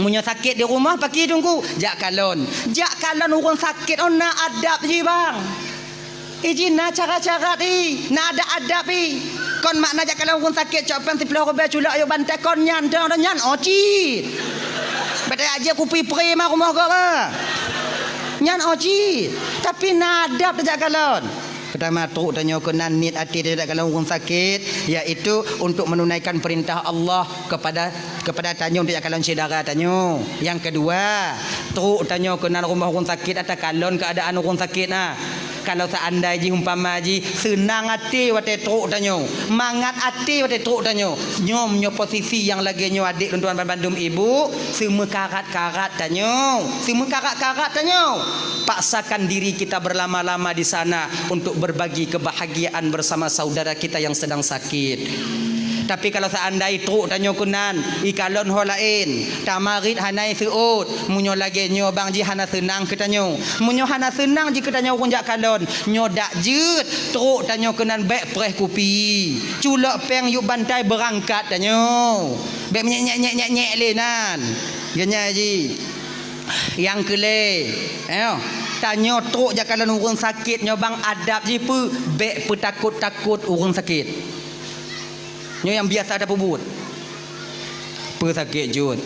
meunyoe sakét di rumoh, pakri teungku, jak kalon. Jak kalon ureueng sakét, oh na adab jih bang. Iji na cara-cara ti, na adab-adab ti. Kon makna jak kalon ureueng sakét cok pèng siploh ribèe culok ayue bantai kon nyan, dong, dong nyan, oh cit. Dak jép kupi pri ma rumoh gob ma. Nyan oh cit. Tapi na adab tajak kalon. Peutama trok tanyoe keunan niet até tajak kalon ureuëng sakét, yaitu untuk menunaikan perintah Allah kepada, kepada tanyoe tajak kalon syedara tanyoe. Nyang keudua, trok tanyoe keunan rumoh ureuëng sakét atawa kalon keuadaan ureuëng sakét na. Kalau seandai jih umpama jih seunang até watée trok tanyoe, mangat até watée trok tanyoe, nyoe meunyoe posisi nyang lagée nyoe adék lôn tuan bandum ibu, seumeukarat-karat tanyoe, seumeukarat-karat tanyoe. Paksakan diri kita berlama-lama di sana untuk berbagi kebahagiaan bersama saudara kita yang sedang sakit. Tapi kalau seandai trok tanyoe keunan, ikalon ho laén, tamarit hana iseuôt, meunyoe lagée nyoe bang jih hana seunang keu tanyoe. Meunyoe hana seunang jih keu tanyoe ureuëng jak kalon, nyoe dak jeuet, trok tanyoe keunan bék preh kupi. Culok péng yup bantai beurangkat tanyoe. Bék menyek-nyek-nyek-nyek lé nan. Geunya jih. Nyang keulhée, eh, tanyoe trok jak kalon ureuëng sakét nyoe bang adab jih peue, bék peutakot-takot ureuëng sakét. Nyoe nyang biasa tapeubuet. Peue sakét jeuet?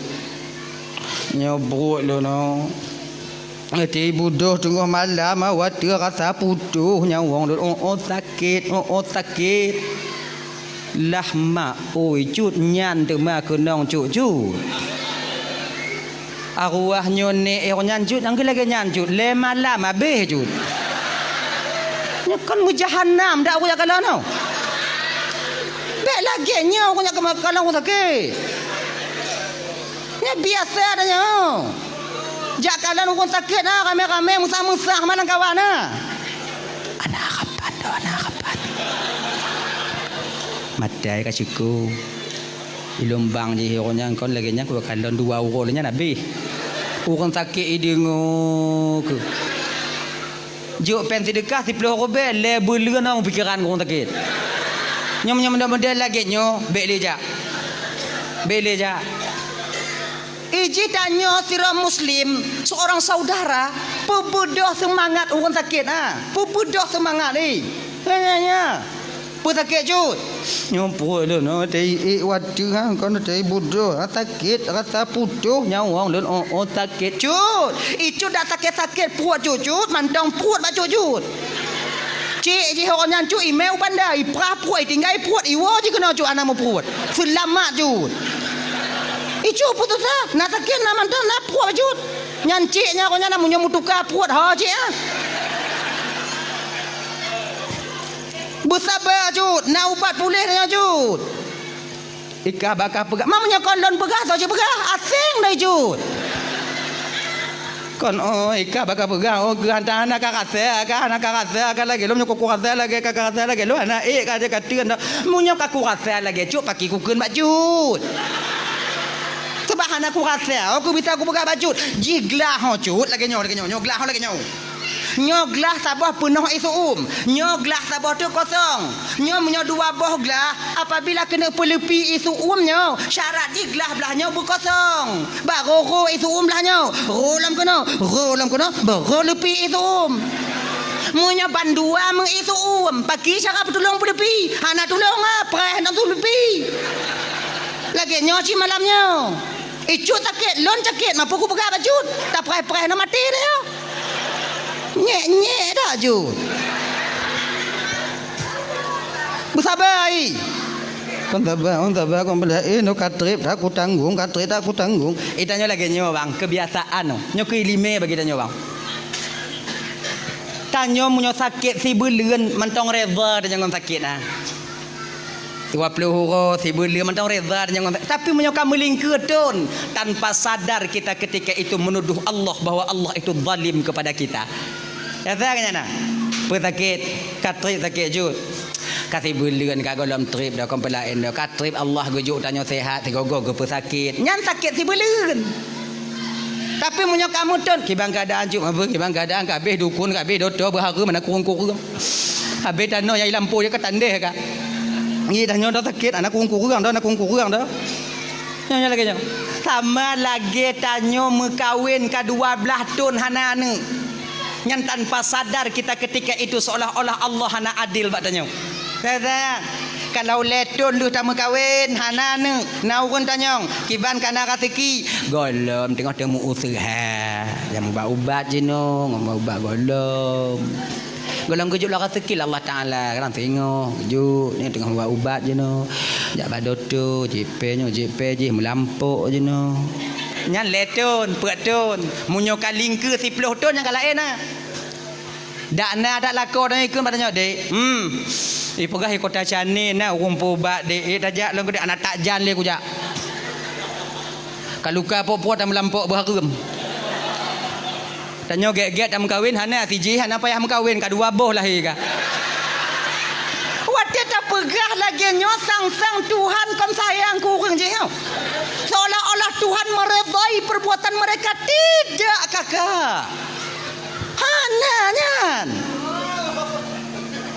Nyoe buet lôn nyoe. Ati budôh teungoh malam, watée rasa putôh nyawöng lôn, oh, oh, sakét, oh, oh, sakét. Lah mak, oi, cut nyan teuma keunong cut-cut. Arwah nyoe nek eh nyan cut, nyang lagée nyan cut, lé malam habéh cut. Nyoe kon meujahanam dak ureuëng jak kalon nyoe. Bék lagée nyoe ureuëng jak kalon ureuëng sakét. Nyoe biasa dah nyoe. Jak kalon ureuëng sakét na ramé-ramé meusah-meusah malam kawan na. Ana harapan dah, ana harapan. Matai ka syukur. Ilôn bang jih ureuëng nyan kon lagée nyan kukalon dua uroe nyan habéh. Ureuëng sakét ideungoe keu. Jok péng seudeukah siploh rubée lé buleuen ureuëng pikeran ureuëng sakét. Nyoe nyoe model-model lagée nyoe bék lé jak. Bék lé jak. Iji tanyoe sidroe muslim, seorang saudara, peubeudoh seumangat ureuëng sakét ha. Peubeudoh seumangat ni. Nya nya nya. Peue sakét cut? Nyoe pruet lôn, oh, teuiek watée ha, kon teuiek budôh, ha, sakét rasa putôh nyawöng lôn, oh, oh, sakét cut. Icut dak sakét-sakét pruet cut-cut, mantong pruet bak cut-cut. Cik jih ureuëng nyan cut, imé u banda, iprah pruet, itinggai pruet, iwoe jih keunoe cut hana meupruet. Seulamat cut. Icut putus asa, na sakét na mantong na pruet bak cut. Nyan cik nyan ureuëng nyan na meunyoe meutuka pruet ho cik ah. Beusaba cut, na ubat puléh nyoe cut. Ikah baka peugah, ma meunyoe kon lôn peugah, soe jipeugah, aséng dai cut. Kon oh, ikah baka peugah, oh geuh hana ka rasa, ka hana ka rasa, ka lagée lôn nyoe kuku rasa lagée ka rasa lagée lôn hana ék ka ka teun dah. Meunyoe ka kurasa lagée cut, paki kukheun bak cut. Sebab hana kurasa, oh kubisa kupeugah bak cut. Jih glah ho cut lagée nyoe, lagée nyoe, nyoe glah ho lagée nyoe. Nyoe glah saboh peunoh ié seu-uem, nyoe glah saboh teuk kosong. Nyoe meunyoe dua boh glah, apabila keuneuk peuleupi ié seu-uem nyoe, syarat jih glah blaih nyoe beukosong. Barô rô ié seu-uem blaih nyoe, rô lam keunoe, rô lam keunoe, barô leupi ié seu-uem. Meunyoe bandua meu ié seu-uem, paki cara peutulông peuleupi? Hana tulông ah, preh hana tulông leupi. Lagée nyoe cit malam nyoe. Icut sakét, lôn sakét, ma peue kupeugah bak cut? Tapreh-preh na maté dah nyoe. Nyek-nyek dak cut. Beusaba ai. Kon saba, kon saba, kon bela, eh, nyoe ka treb dak kutanggong, ka treb dak kutanggong. Eh, tanyoe lagée nyoe bang, keubiasaan nyoe. Nyoe keu iéleumé bagi tanyoe bang. Tanyoe meunyoe sakét sibeuleuen mantong reda tanyoe ngon sakét na. Dua ploh uroe sibeuleuen mantong reda tanyoe ngon sakét. Tapi meunyoe ka meulingkeue thon, tanpa sadar kita ketika itu menuduh Allah bahwa Allah itu zalim kepada kita. Rasa ka nyan na? Peue sakét, ka treb sakét cut. Ka sibeuleuen ka gohlom treb dah kon peulaén dah. Ka treb Allah geujok tanyoe sehat sigoe-goe geupeusakét. Nyan sakét sibeuleuen. Tapi meunyoe ka meuthon, kiban keuadaan cut, apa kiban keuadaan ka habéh dukon, ka habéh doto, beuhareuem, hana kureueng-kureueng. Habéh tanoh nyang ilam po ka tandeh ka. Ngi dah nyoe dah sakét, hana kureueng-kureueng dah, hana kureueng-kureueng dah. Nyoe, nyoe lagée nyoe. Sama lagée tanyoe meukawen ka dua blaih thon hana aneuëk. Nyan tanpa sadar kita ketika itu seolah-olah Allah hana adil bak tanyoe. Saya, saya, Kalau lhèe thôn lheueh tameukawen, hana aneuk, na ureueng tanyong, kiban ka na raseuki. Gohlom teungoh teumeuuseuha, nyang mubat-ubat jinoe, ngon mubat gohlom. Gohlom geujok lom raseuki lé Allah Taala, kadang singoh geujok, nyoe teungoh mubat-ubat jinoe. Jak bak dokto, jipée nyoe, jipée jih, meulampok jinoe. Nyan lhèe thôn, peuet thôn. Meunyoe ka lingkeue siploh thôn, nyang ka laén na. Dak na, dak lakoe tanyoe ikheun bak tanyoe, "Dek, hmm, ipeugah i Kota Canén na ureueng peuubat, Dek. Eh, tajak lôn keu Dek, hana tajak lé kujak. Ka luka po-po tameulampo beuhareuem." Tanyoe gét-gét tameukawen, hana sijih, hana payah meukawen, ka dua boh lahé ka. Watée tapeugah lagée nyoe, sang-sang Tuhan kon sayang keu ureueng jih, nyoe. Seolah-olah Tuhan meredai perbuatan mereka. Tidak, kakak. Hana nyan.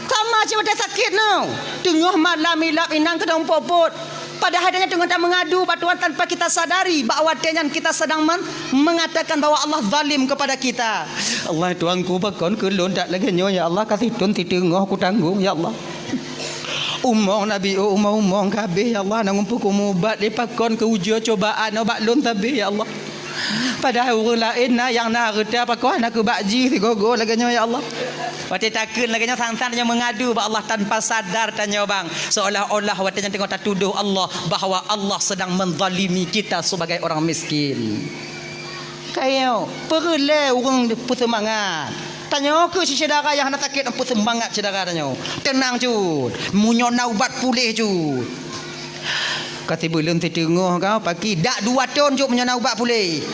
Sama cit watée sakét nyoe. Teungoh malam ilab inong keudong pot-pot. Padahai tanyoe teungoh tameungadu bak Tuhan tanpa kita sadari bahwa watée nyan kita sedang men-, mengatakan bahwa Allah zalim kepada kita. "Allah Tuhanku, pakon keu lôn that lagée nyoe, ya Allah, ka sithôn siteungoh kutanggong, ya Allah. Umong Nabi, oh, umong-umong ka habéh, ya Allah, na ureueng peukumeubat lé, pakon keu ujoe cobaan nyoe bak lôn sabé, ya Allah." Padahai ureueng laén na nyang na hareuta, pakon hana keu bak jih sigoe-goe lagée nyoe, ya Allah. Watée takheun lagée nyoe, sang-sang tanyoe meungadu bak Allah tanpa sadar tanyoe bang, seolah-olah watée nyan teungoh tatudoh Allah bahwa Allah sedang menzalimi kita sebagai orang miskin. Kayo, peureulée ureueng peuseumangat. Tanyoe keu syedara nyang hana sakét, peuseumangat syedara tanyoe. Teunang cut, meunyoe na ubat puléh cut. Ka sibuleuen siteungoh ka paki, dak dua thôn cut meunyoe na ubat puléh.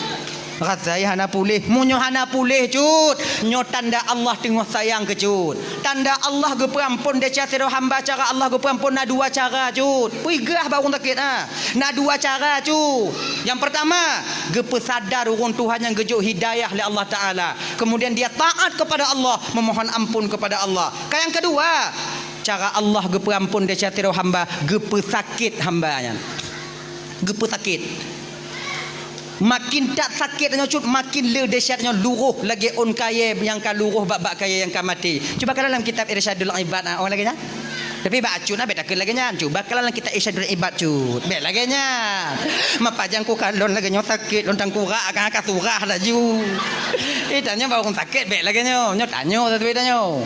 Rasai hana puléh. Meunyoe hana puléh cut, nyoe tanda Allah teungoh sayang keu cut. Tanda Allah geupeuamphon desya sidroe hamba, cara Allah geupeuamphon na dua cara cut. Peugah bak ureueng sakét, ha. Na dua cara cut. Nyang peurtama, geupeusadar ureueng tuha nyang geujok hidayah lé Allah Taala. Kemudian dia taat kepada Allah, memohon ampun kepada Allah. Ka nyang keudua, cara Allah geupeuamphon desya sidroe hamba, geupeusakét hamba nyan. Geupeusakét. Makin that sakét tanyoe cut, makin le desya tanyoe luroh lagée ôn kayée nyang ka luroh bak-bak kayée nyang ka maté. Cuba kalon lam kitab Irsyadul Ibad, ah, oh lagée nyan. Tapi bak acut na bék takheun lagée nyan. Cuba kalon lam kitab Irsyadul Ibad cut. Bék lagée nyan. Mapajang ku kalon lagée nyoe sakét lôn tangkurak ka, ka surah laju. Eh, tanyoe bak ureueng sakét bék lagée nyoe. Nyoe tanyoe, tapi tanyoe.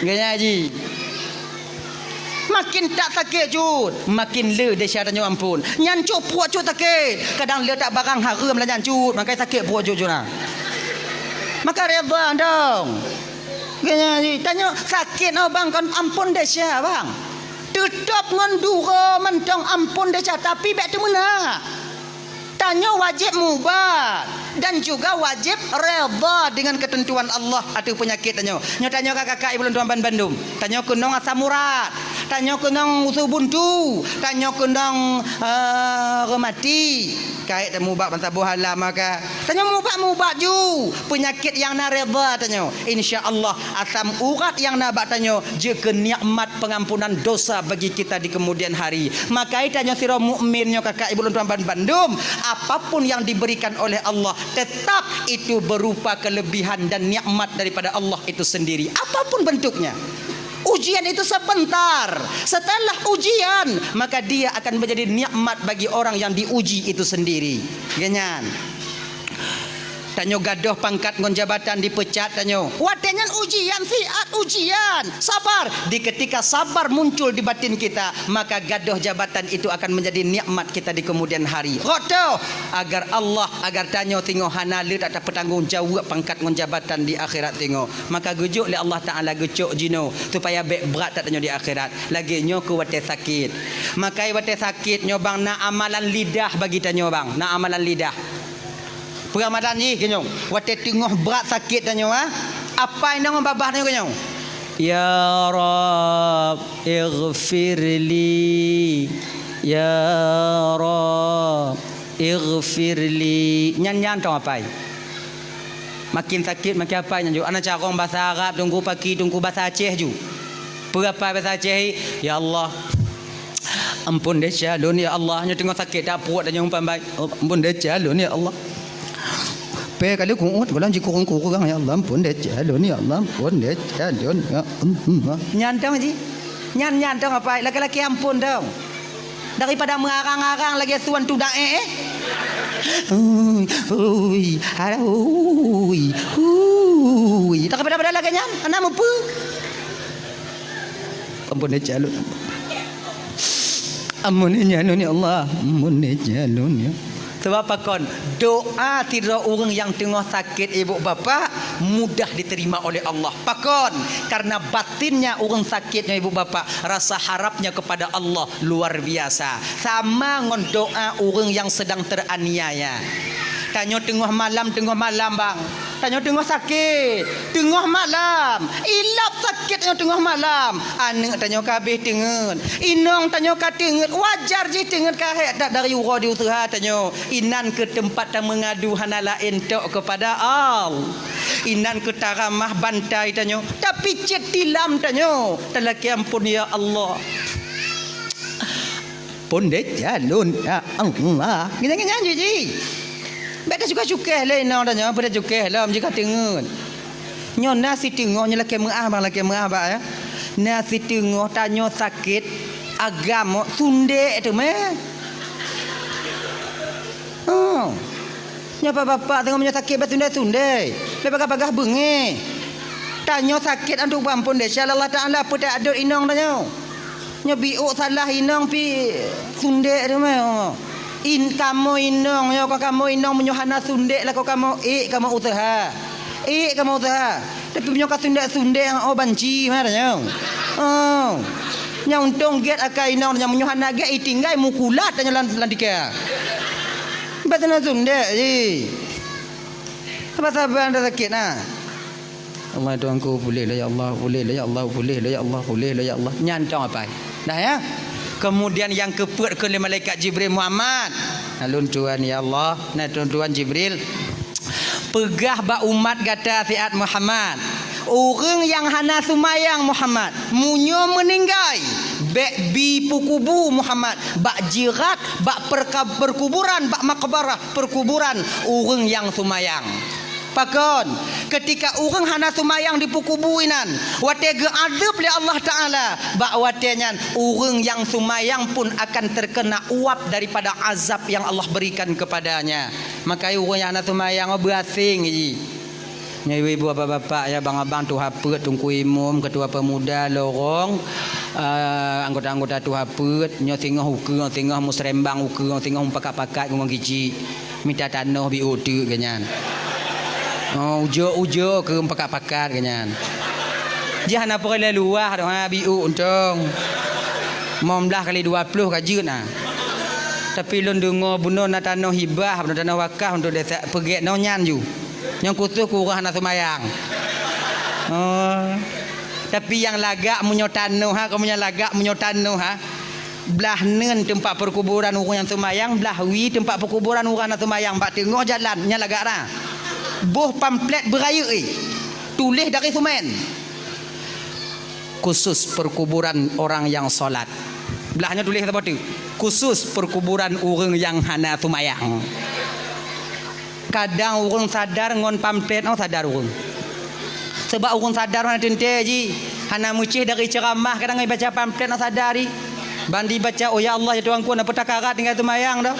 Lagée nyan ji. Makin that sakét cut, makin le desya tanyoe amphon. Nyan cut pruet cut sakét. Kadang le that barang hareuem lah nyan cut, mangkai sakét pruet cut cut na. Maka redha dong. Geunya ji, tanyoe sakét nyoe bang kon amphon desya bang. Teutap ngon duro mantong amphon desya, tapi bék teumeuna. Tanyoe wajéb mubat dan juga wajéb redha dengan keuteuntuan Allah ateueh peunyakét tanyoe. Nyoe tanyoe ka kakak ibu lôn tuan ban bandum. Tanyoe keunong asam urat, tanyoe keunong usu buntu, tanyoe keunong, eh, reumati. Kait tamubat ban saboh hala maka. Tanyoe mubat-mubat ju peunyakét nyang na redha tanyoe. Insya Allah asam urat nyang na bak tanyoe jeuet keu nikmat pengampunan dosa bagi kita di kemudian hari. Maka tanyoe sidroe mukmin nyoe kakak ibu lôn tuan ban bandum, apapun yang diberikan oleh Allah, tetap itu berupa kelebihan dan nikmat daripada Allah itu sendiri. Apapun bentuknya. Ujian itu sebentar. Setelah ujian, maka dia akan menjadi nikmat bagi orang yang diuji itu sendiri. Geunya nyan. Tanyoe gadôh pangkat ngon jabatan, dipeucat tanyoe. Watée nyan ujian, siat ujian. Sabar. Di ketika sabar muncul di batin kita, maka gadôh jabatan itu akan menjadi nikmat kita di kemudian hari. Rot teuh, agar Allah, agar tanyoe singoh hana le that tapeutanggong jaweueb pangkat ngon jabatan di akhirat singoh. Maka geujok lé Allah Taala geucok jinoe supaya bék brat that tanyoe di akhirat. Lagée nyoe keu watée sakét. Maka watée sakét nyoe bang na amalan lidah bagi tanyoe bang, na amalan lidah. Peuramadan jih keunoe, watée teungoh brat sakét tanyoe, ha? Apai nyoe ngon babah tanyoe keunoe, "Ya Rabb, ighfirli. Ya Rabb, ighfirli." Nyan, nyan tong apai. Makin sakét, makin apai nyan ju. Ana carông basa Arab, teungku paki, teungku basa Aceh ju. Peue apai basa Aceh, "Ya Allah, ampôn desya lôn, ya Allah." Nyoe teungoh sakét that pruet, tanyoe umpan bai, "Ampôn desya lôn, ya Allah." Pé kali ku'uet, gohlom jikurong-kurong, "Ya Allah, ampôn desya lôn, ya Allah, ampôn desya lôn, ya Allah." Nyan tong ji. Nyan, nyan dong apai, laki-laki ampôn dong. Daripada meurang-rang lagèe suan tudak, eh, eh. Ui, ui, alah, ui, ui. Daripada-pada lagèe nyan, hana mupeue. Ampôn deh calon. Ampôn deh calon, ya Allah. Ampôn deh calon, ya. Sabab pakon? Doa sidroe ureueng nyang teungoh sakét, ibu bapak, mudah diterima oleh Allah. Pakon? Karena batinnya ureueng sakét nyoe, ibu bapak, rasa harapnya kepada Allah luar biasa. Sama ngon doa ureueng nyang sedang teraniaya. Tanyoe teungoh malam, teungoh malam, bang. Tanyoe teungoh sakét, teungoh malam. Ilap sakét tanyoe teungoh malam. Aneuk tanyoe ka habéh teungeut. Inong tanyoe ka teungeut. Wajar jih teungeut ka hék that dari uroe di useuha tanyoe. Inan keuh teumpat tameungadu hana laén tok keupada Allah. Inan keuh taramah bantai tanyoe. Tapicét tilam tanyoe. Talakèe ampôn, ya Allah. Pondét jalon, ya Allah. Nyan, nyan, nyan, jih, jih. Bèk tacukéh-cukéh lé inong tanyoe, bèk tacukéh lom jih ka teungeut. Nyoe na siteungoh, nyoe lakèe meu'ah, bang, lakèe meu'ah, bang, ya. Na siteungoh tanyoe sakét, agam, sundék teumé. Oh. Nyoe bapak-bapak teungoh meunyoe sakét bak sundék-sundék. Bèk bagah-bagah beungéh. Tanyoe sakét antu bang pondét, insya Allah Taala peutak dot inong tanyoe. Nyoe biôk salah inong pih sundék teumé. In, kamoe inong, nyoe ka kamoe inong meunyoe hana sundék lakoe kamoe, ék kamoe useuha. Ék kamoe useuha. Tapi meunyoe ka sundék-sundék, oh, banci meunan tanyoe. Oh. Nyang untông gét akai inong tanyoe, meunyoe hana gét itinggai mukulat tanyoe lam, lam tika. Bèk sundék-sundék jih. Saban-saban dah sakét na. Allah Tuhanku, puléh lah ya Allah, puléh lah ya Allah, puléh lah ya Allah, puléh lah ya Allah. Nyan tong apai. Dah ya. Kemudian nyang keupeuet keu lé malaikat Jibril, Muhammad. Nah, lôn tuan ya Allah, nah lôn tuan Jibril. Peugah bak umat gata siat Muhammad. Ureueng nyang hana seumayang Muhammad, meunyoe meuninggai, bèk bi peukubu Muhammad, bak jirat, bak perka-, perkuburan, bak makbarah, perkuburan ureueng nyang seumayang. Pakon? Keutika ureueng hana seumayang dipeukubu inan, watèe geuazeueb lé Allah Taala, bak watèe nyan ureueng nyang seumayang pun akan terkena uap daripada azab yang Allah berikan kepadanya. Makajih ureueng nyang hana seumayang, oh, beuaséng jih. Nyoe ibu-ibu, bapak-bapak, ya, abang-abang, tuha peuet, teungku imum, ketua pemuda, lorong, eh, anggota-anggota tuha peuet, nyoe singoh ukeue, singoh musrembang ukeue, singoh mupakat-pakat ngon giji. Mita tanoh biôk teuk geuh nyan. Oh, ujoe-ujoe keu mupakat-pakat geuh nyan. Jih hana peureulèe luwah doh, ha, biôk untông. Limong blaih kali dua ploh ka jeuet na. Tapi lôn deungoe bunoe na tanoh hibah, bunoe tanoh wakaf untuk desa, peugèt nyoe nyan ju. Nyang khusos keu ureueng hana seumayang. Oh. Tapi nyang lagak meunyoe tanoh ha, kamoe nyang lagak meunyoe tanoh ha. Blah neun teumpat peukuburan ureueng nyang seumayang, blah wie teumpat peukuburan ureueng hana seumayang bak teungoh jalan, nyan lagak na. Boh pamflet beurayeuk, eh. Tuléh dari seumén. Khusus perkuburan orang yang salat. Blah nyoe tuléh saboh teuk. Khusus perkuburan ureueng nyang hana seumayang. Kadang ureueng sadar ngon pamflet, oh, sadar ureueng. Sabab ureueng sadar hana teuntèe jih, hana meucéh dari ceuramah, kadang ibaca pamflet, oh, sadar jih. Ban ibaca, "Oh, ya Allah, ya Tuhanku, na peutakarat tinggai seumayang dah."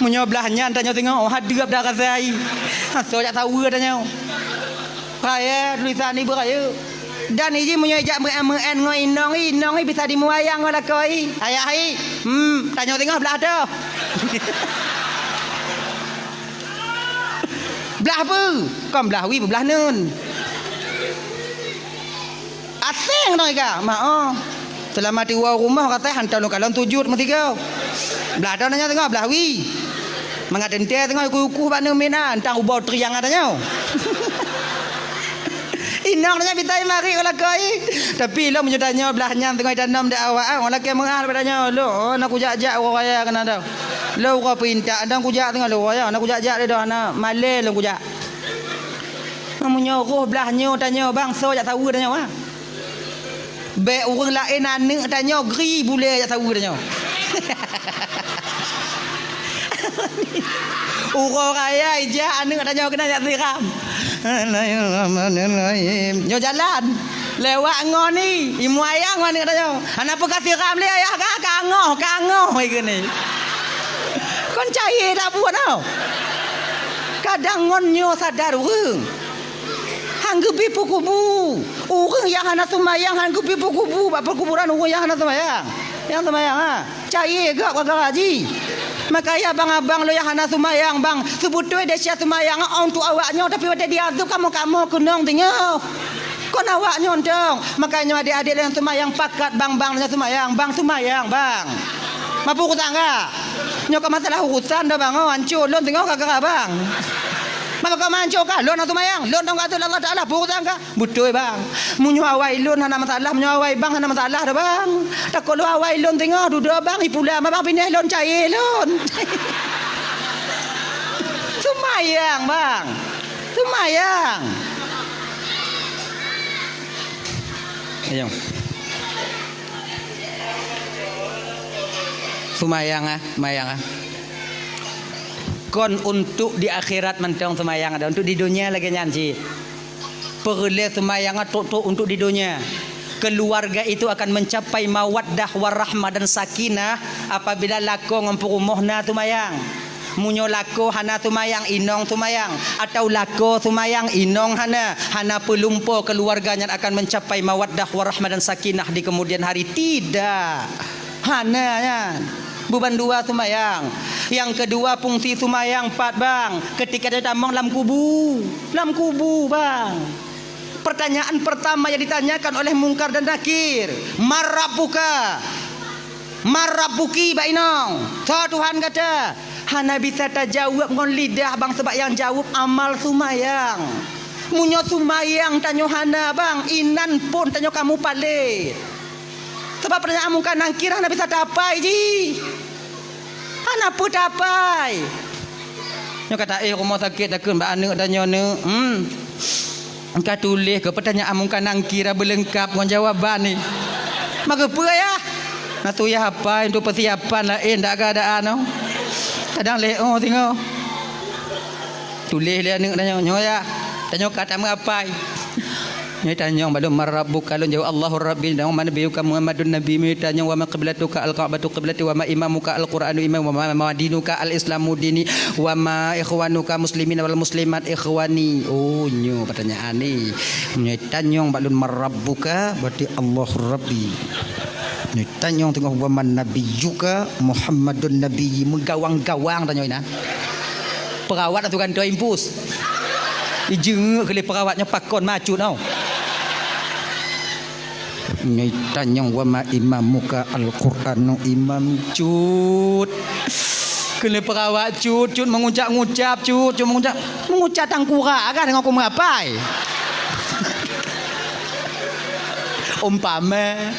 Meunyoe blah nyan tanyoe singoh, oh, hadeup dah rasa jih. Asoe jak saweue tanyoe. Raya tulisan ibu raya. Dan iji meunyoe ijak meu'en-meu'en ngon inong, inong bisa dimeuwayang ngon lakoe. Ayah, hmm, tanyoe singoh blah toh. Blah peue? Kon blah wie, blah neun. Aséng ngon ika, ma, oh. Seulama tiwoe rumoh katai hantom lôn kalon sujud meusigoe. Blah toh nyan singoh blah wie. Mangat teuntèe singoh ikuh-ikuh bak neumit na, entang ubau triang ata nyoe. Inong nyan bitai marit u lakoe. Tapi lom meunyoe tanyoe blah nyan teungoh itanom di awak, ah, lakèe meu'ah bak tanyoe. Lôn, oh, na kujak-jak uroe raya keunan dah. Lôn uroe peuintat, entang kujak teungoh lôn raya, na kujak-jak lé dah, na malèe lôn kujak. Meunyoe roh blah nyoe tanyoe bangso jak saweue tanyoe, ah. Bèk ureueng laén aneuk tanyoe gri bulèe jak saweue tanyoe. Uroe raya ijak aneuk tanyoe keunan jak siram. Bismillahirrahmanirrahim. Nyoe jalan. Lewat ngon ni, imu ayang ngon ni katanya. Hana peugah siram lé ayah ka, ka angoh, ka angoh, hai keuneuk. Kon cayée dak buet tau. Kadang ngon nyoe sadar ureuëng. Han geubri peukubu. Ureuëng nyang hana seumayang han geubri peukubu bak peukuburan ureuëng nyang hana seumayang. Nyang seumayang, ha. Cayée gak gara-gara jih. Makanya abang-abang lôn nyang hana seumayang, bang, seubeutôi desya seumayang untuk awak nyoe, tapi watée diazeueb kamoe-kamoe keunong teungoh. Kon awak nyoe tong. Makanya adék-adék lôn nyang seumayang pakat, bang, bang lôn nyang seumayang, bang seumayang, bang. Mapu urusan gak? Nyoe ka masalah urusan dah, bang, oh, hancô lôn teungoh gara-gara bang. Maka kau mancok kah? Lôn hana seumayang. Lôn tong kata Allah Taala, peue urusan kah? Beutôi, bang. Meunyoe awai lôn hana masalah, meunyoe awai bang hana masalah dah, bang. Takot lôn awai lôn teungoh dudoe bang, ipula ma bang pinah lôn cayée lôn. Seumayang, bang. Seumayang. Ayo. Seumayang, ah, seumayang, ah. Kon untuk di akhirat mantong seumayang, ada untuk di dunia lagée nyan cit. Peureulée seumayang trok-trok untuk di dunia. Keluarga itu akan mencapai mawaddah warahmah dan sakinah apabila lakoe ngon peurumoh na seumayang. Meunyoe lakoe hana seumayang, inong seumayang, atau lakoe seumayang, inong hana, hana peulumpo keluarga nyan akan mencapai mawaddah warahmah dan sakinah di kemudian hari. Tidak. Hana nyan. Beuban dua seumayang. Nyang keudua, fungsi seumayang pat, bang. Ketika dia tamong lam kubu. Lam kubu, bang. Pertanyaan pertama yang ditanyakan oleh Mungkar dan Nakir, "Man rabbuka? Man rabbuki, bak inong? Soe Tuhan gata?" Hana bisa tajaweueb ngon lidah, bang, sebab nyang jaweueb amal seumayang. Meunyoe seumayang tanyoe hana, bang, inan phon tanyoe ka mupalét. Sabab peurenyaan Mungkar Nakir hana bisa tapai jih. Hana peue tapai. Nyoe ka taéh rumoh sakét takheun bak aneuk tanyoe, neuk. Hmm. Ka tuléh keu peurenyaan Mungkar Nakir beuleungkab ngon jawaban ni. Maka peue yah? Na tu yah apai untuk persiapan laén dak keadaan tu. Kadang lé oh singoh. Tuléh lé aneuk tanyoe, nyoe yah. Tanyoe ka tameuapai. Nyoe tanyong bak lôn, "Man rabbuka?" Lôn jaweueb, "Allahu Rabbi." Nyoe, "Man nabiyyuka?" "Muhammadun nabiyyi." Nyoe tanyong, "Wa ma qiblatuka?" "Al-Ka'batu qiblati." "Wa ma imamuka?" "Al-Qur'anu imami." "Wa ma, ma dinuka?" "Al-Islamu dini." "Wa ma ikhwanuka?" "Muslimina wal muslimat ikhwani." Oh, nyoe pertanyaan ni. Nyoe tanyong bak lôn, "Man rabbuka?" Berarti, "Allahu Rabbi." Nyoe tanyong teungoh, "Wa man nabiyyuka?" "Muhammadun nabiyyi." Meugawang-gawang tanyong inan. Perawat atau gantoe impus. Ijeungeuk keu lé perawat nyoe pakon macut tau. Nyoe tanyong, "Wa ma imamuka?" "Al-Qur'anu imami." Cut. Keu lé perawat cut, cut mengucap-ngucap, cut, cut mengucap. Mengucap tangkurak kah deungon keu meuapai? Umpama.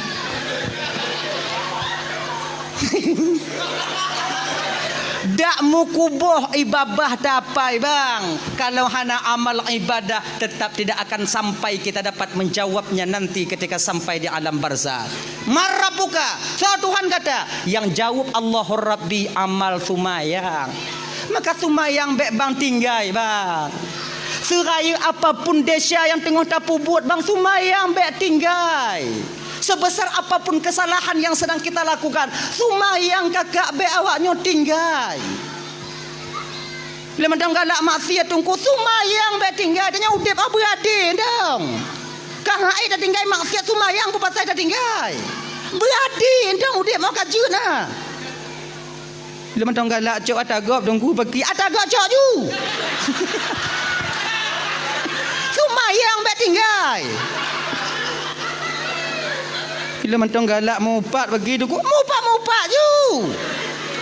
Dak meukuboh ié babah tapai, bang. Kalau hana amal ibadah, tetap tidak akan sampai kita dapat menjawabnya nanti ketika sampai di alam barzakh. "Man rabbuka?" Soe Tuhan gata? Nyang jaweueb, "Allahu Rabbi," amal seumayang. Maka seumayang bék bang tinggai, bang. Seurayeuk apapun desya nyang teungoh tapeubuet, bang, seumayang bék tinggai. Sebesar apapun kesalahan yang sedang kita lakukan, seumayang kakak bék awak nyoe tinggai. Lé mantong galak maksiat teungku, seumayang bék tinggai, tanyoe udeb beuradi dong. Ka hai tatinggai maksiat, seumayang peue pasai tatinggai. Beuradi dong udeb mau ka jeuet na. Lé mantong galak cok ata gob teungku, paki ata gob cok ju. Seumayang bék tinggai. Lé mantong galak mupat paki teungku, mupat-mupat ju.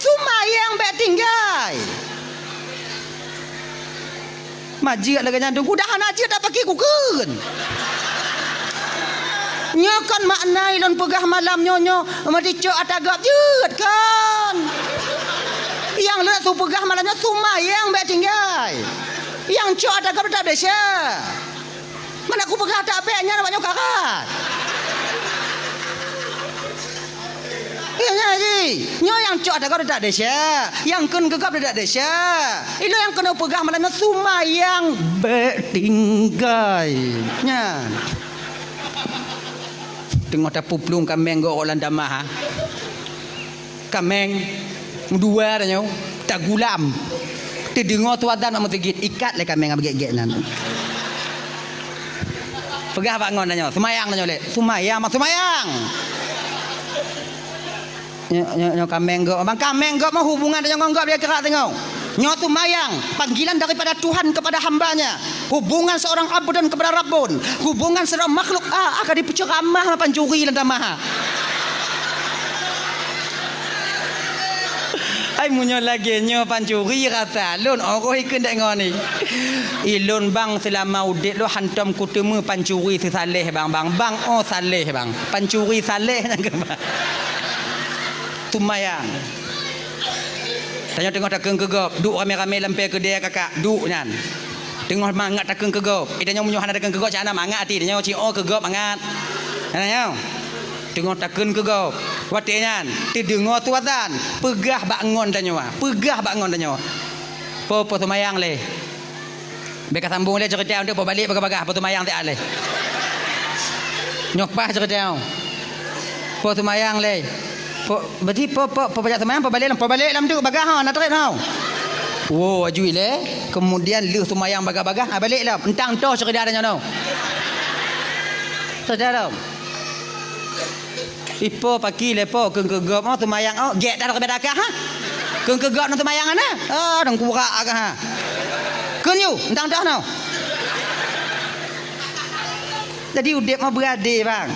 Seumayang bék tinggai. Majeuet lagée nyan teungku, dah hana jeuet dak paki kukheun. Nyoe kon makna ilôn peugah malam nyoe, nyoe meudicok ata gob jeuet kon. Nyang lôn su peugah malam nyoe seumayang bék tinggai. Nyang cok ata gob dak desya. Mana kupeugah ata bék nyan awak nyoe karat. Ingat jih, nyoe nyang cok ata gob dak desya, nyang kheun keu gob dak desya. Ilôn nyang keuneuk peugah malam nyoe seumayang bék tinggai. Nyan. Teungoh tapuplueng kaméng gob lam tamah, ha. Kaméng meudua tanyoe, tagulam. Teudeungoe su azan bak meuseujid, ikat lé kaméng nyang gét-gét nyan. Peugah bak ngon tanyoe, seumayang tanyoe lé. Seumayang, mak seumayang. Nyoe, nyoe, nyoe kaméng gob. Bang, kaméng gob mah hubungan tanyoe ngon gob dia keurak teungoh. Nyoe seumayang, panggilan daripada Tuhan kepada hamba-Nya. Hubungan seorang abdun kepada Rabbun. Hubungan seorang makhluk, ah, akan dipeuceuramah pancuri lam tamah. Ai, meunyoe lagée nyoe pancuri rasa lôn, oroh ikeu ndék ngon ni. Ilôn bang, seulama udeb lôn hantom kuteumé pancuri seusaléh bang, bang, bang, oh saléh bang. Pancuri saléh nyang keuba. Seumayang. Tanyoe teungoh takheun keu gob, duek ramé-ramé lam pée keudée kakak, duek nyan. Teungoh mangat takheun keu gob. Eh, tanyoe meunyoe hana takheun keu gob, cak na mangat até. Tanyoe ci-o keu gob mangat. Tanyoe. Teungoh takheun keu gob. Watée nyan, teudeungoe su azan, peugah bak ngon tanyoe, peugah bak ngon tanyoe. Po, po seumayang lé. Bék ka sambong lé ceurita nyoe, po balek bagah-bagah, po seumayang siat lé. Nyoe paih ceurita nyoe. Po seumayang lé. Po, berarti po, po, po pajak seumayang, po balek lam, po balek lam tu bagah ha, na trép ha. Wo, aju lé. Kemudian lheueh seumayang bagah-bagah, ha, balek lam. Entang toh ceurita nyoe. Ceurita lam. Ipo paki lé po, kheun keu gob, oh, seumayang, oh, gét dah ribet akah, ha? Kheun keu gob nang seumayang, ana? Oh, dong kurak akah, ha? Kheun yu, entang dah, no. Jadi, udeb mah beuadé, bang.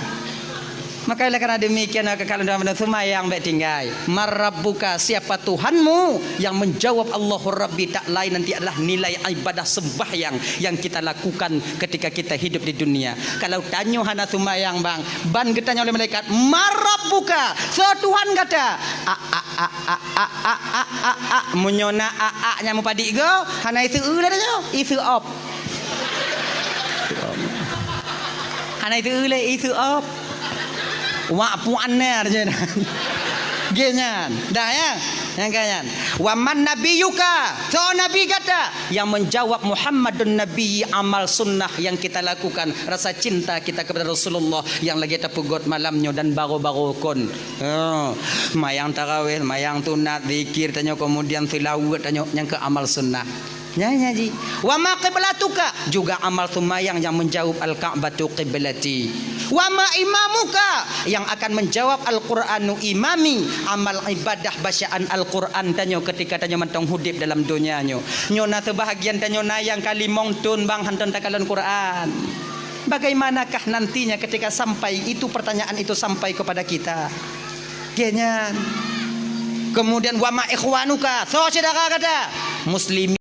Maka, oleh karena demikian, maka kalau dalam seumayang, bék tinggai. Man rabbuka, siapa Tuhanmu? Yang menjawab Allahu Rabbi, tak lain nanti adalah nilai ibadah sembahyang yang kita lakukan ketika kita hidup di dunia. Kalau tanyoe hana seumayang, bang, ban geutanyoe lé malaikat, "Man rabbuka?" Soe Tuhan gata? A, a, a. Meunyoe na a, a nyang meupadik go, hana iseu lé tanyoe, iseu op. Hana iseu lé, iseu op. Wak puan nyan. Gé nyan. Dah, ya? Nyang ka nyan. "Wa man nabiyyuka?" Soe nabi gata? Yang menjawab, "Muhammadun Nabi, amal sunnah yang kita lakukan, rasa cinta kita kepada Rasulullah yang lagée tapeugot malam nyoe dan baroe-baroe kon." Oh, mayang tarawih, mayang sunat, zikir tanyoe, kemudian seulaweuet tanyoe, nyang keu amal sunnah. Nyan, nyan ji. "Wa ma qiblatuka?" Juga amal seumayang yang menjawab, "Al-Ka'batu qiblati." "Wa ma imamuka?" Yang akan menjawab, "Al-Qur'anu imami." Amal ibadah bacaan Al-Qur'an tanyoe ketika tanyoe mantong udeb dalam donya nyoe. Nyoe na seubahagian tanyoe na nyang ka limong thon bang hantom takalon Qur'an. Bagaimanakah nantinya ketika sampai itu pertanyaan itu sampai kepada kita? Gé nyan. Kemudian, "Wa ma ikhwanuka?" Soe syedara gata? Muslimin.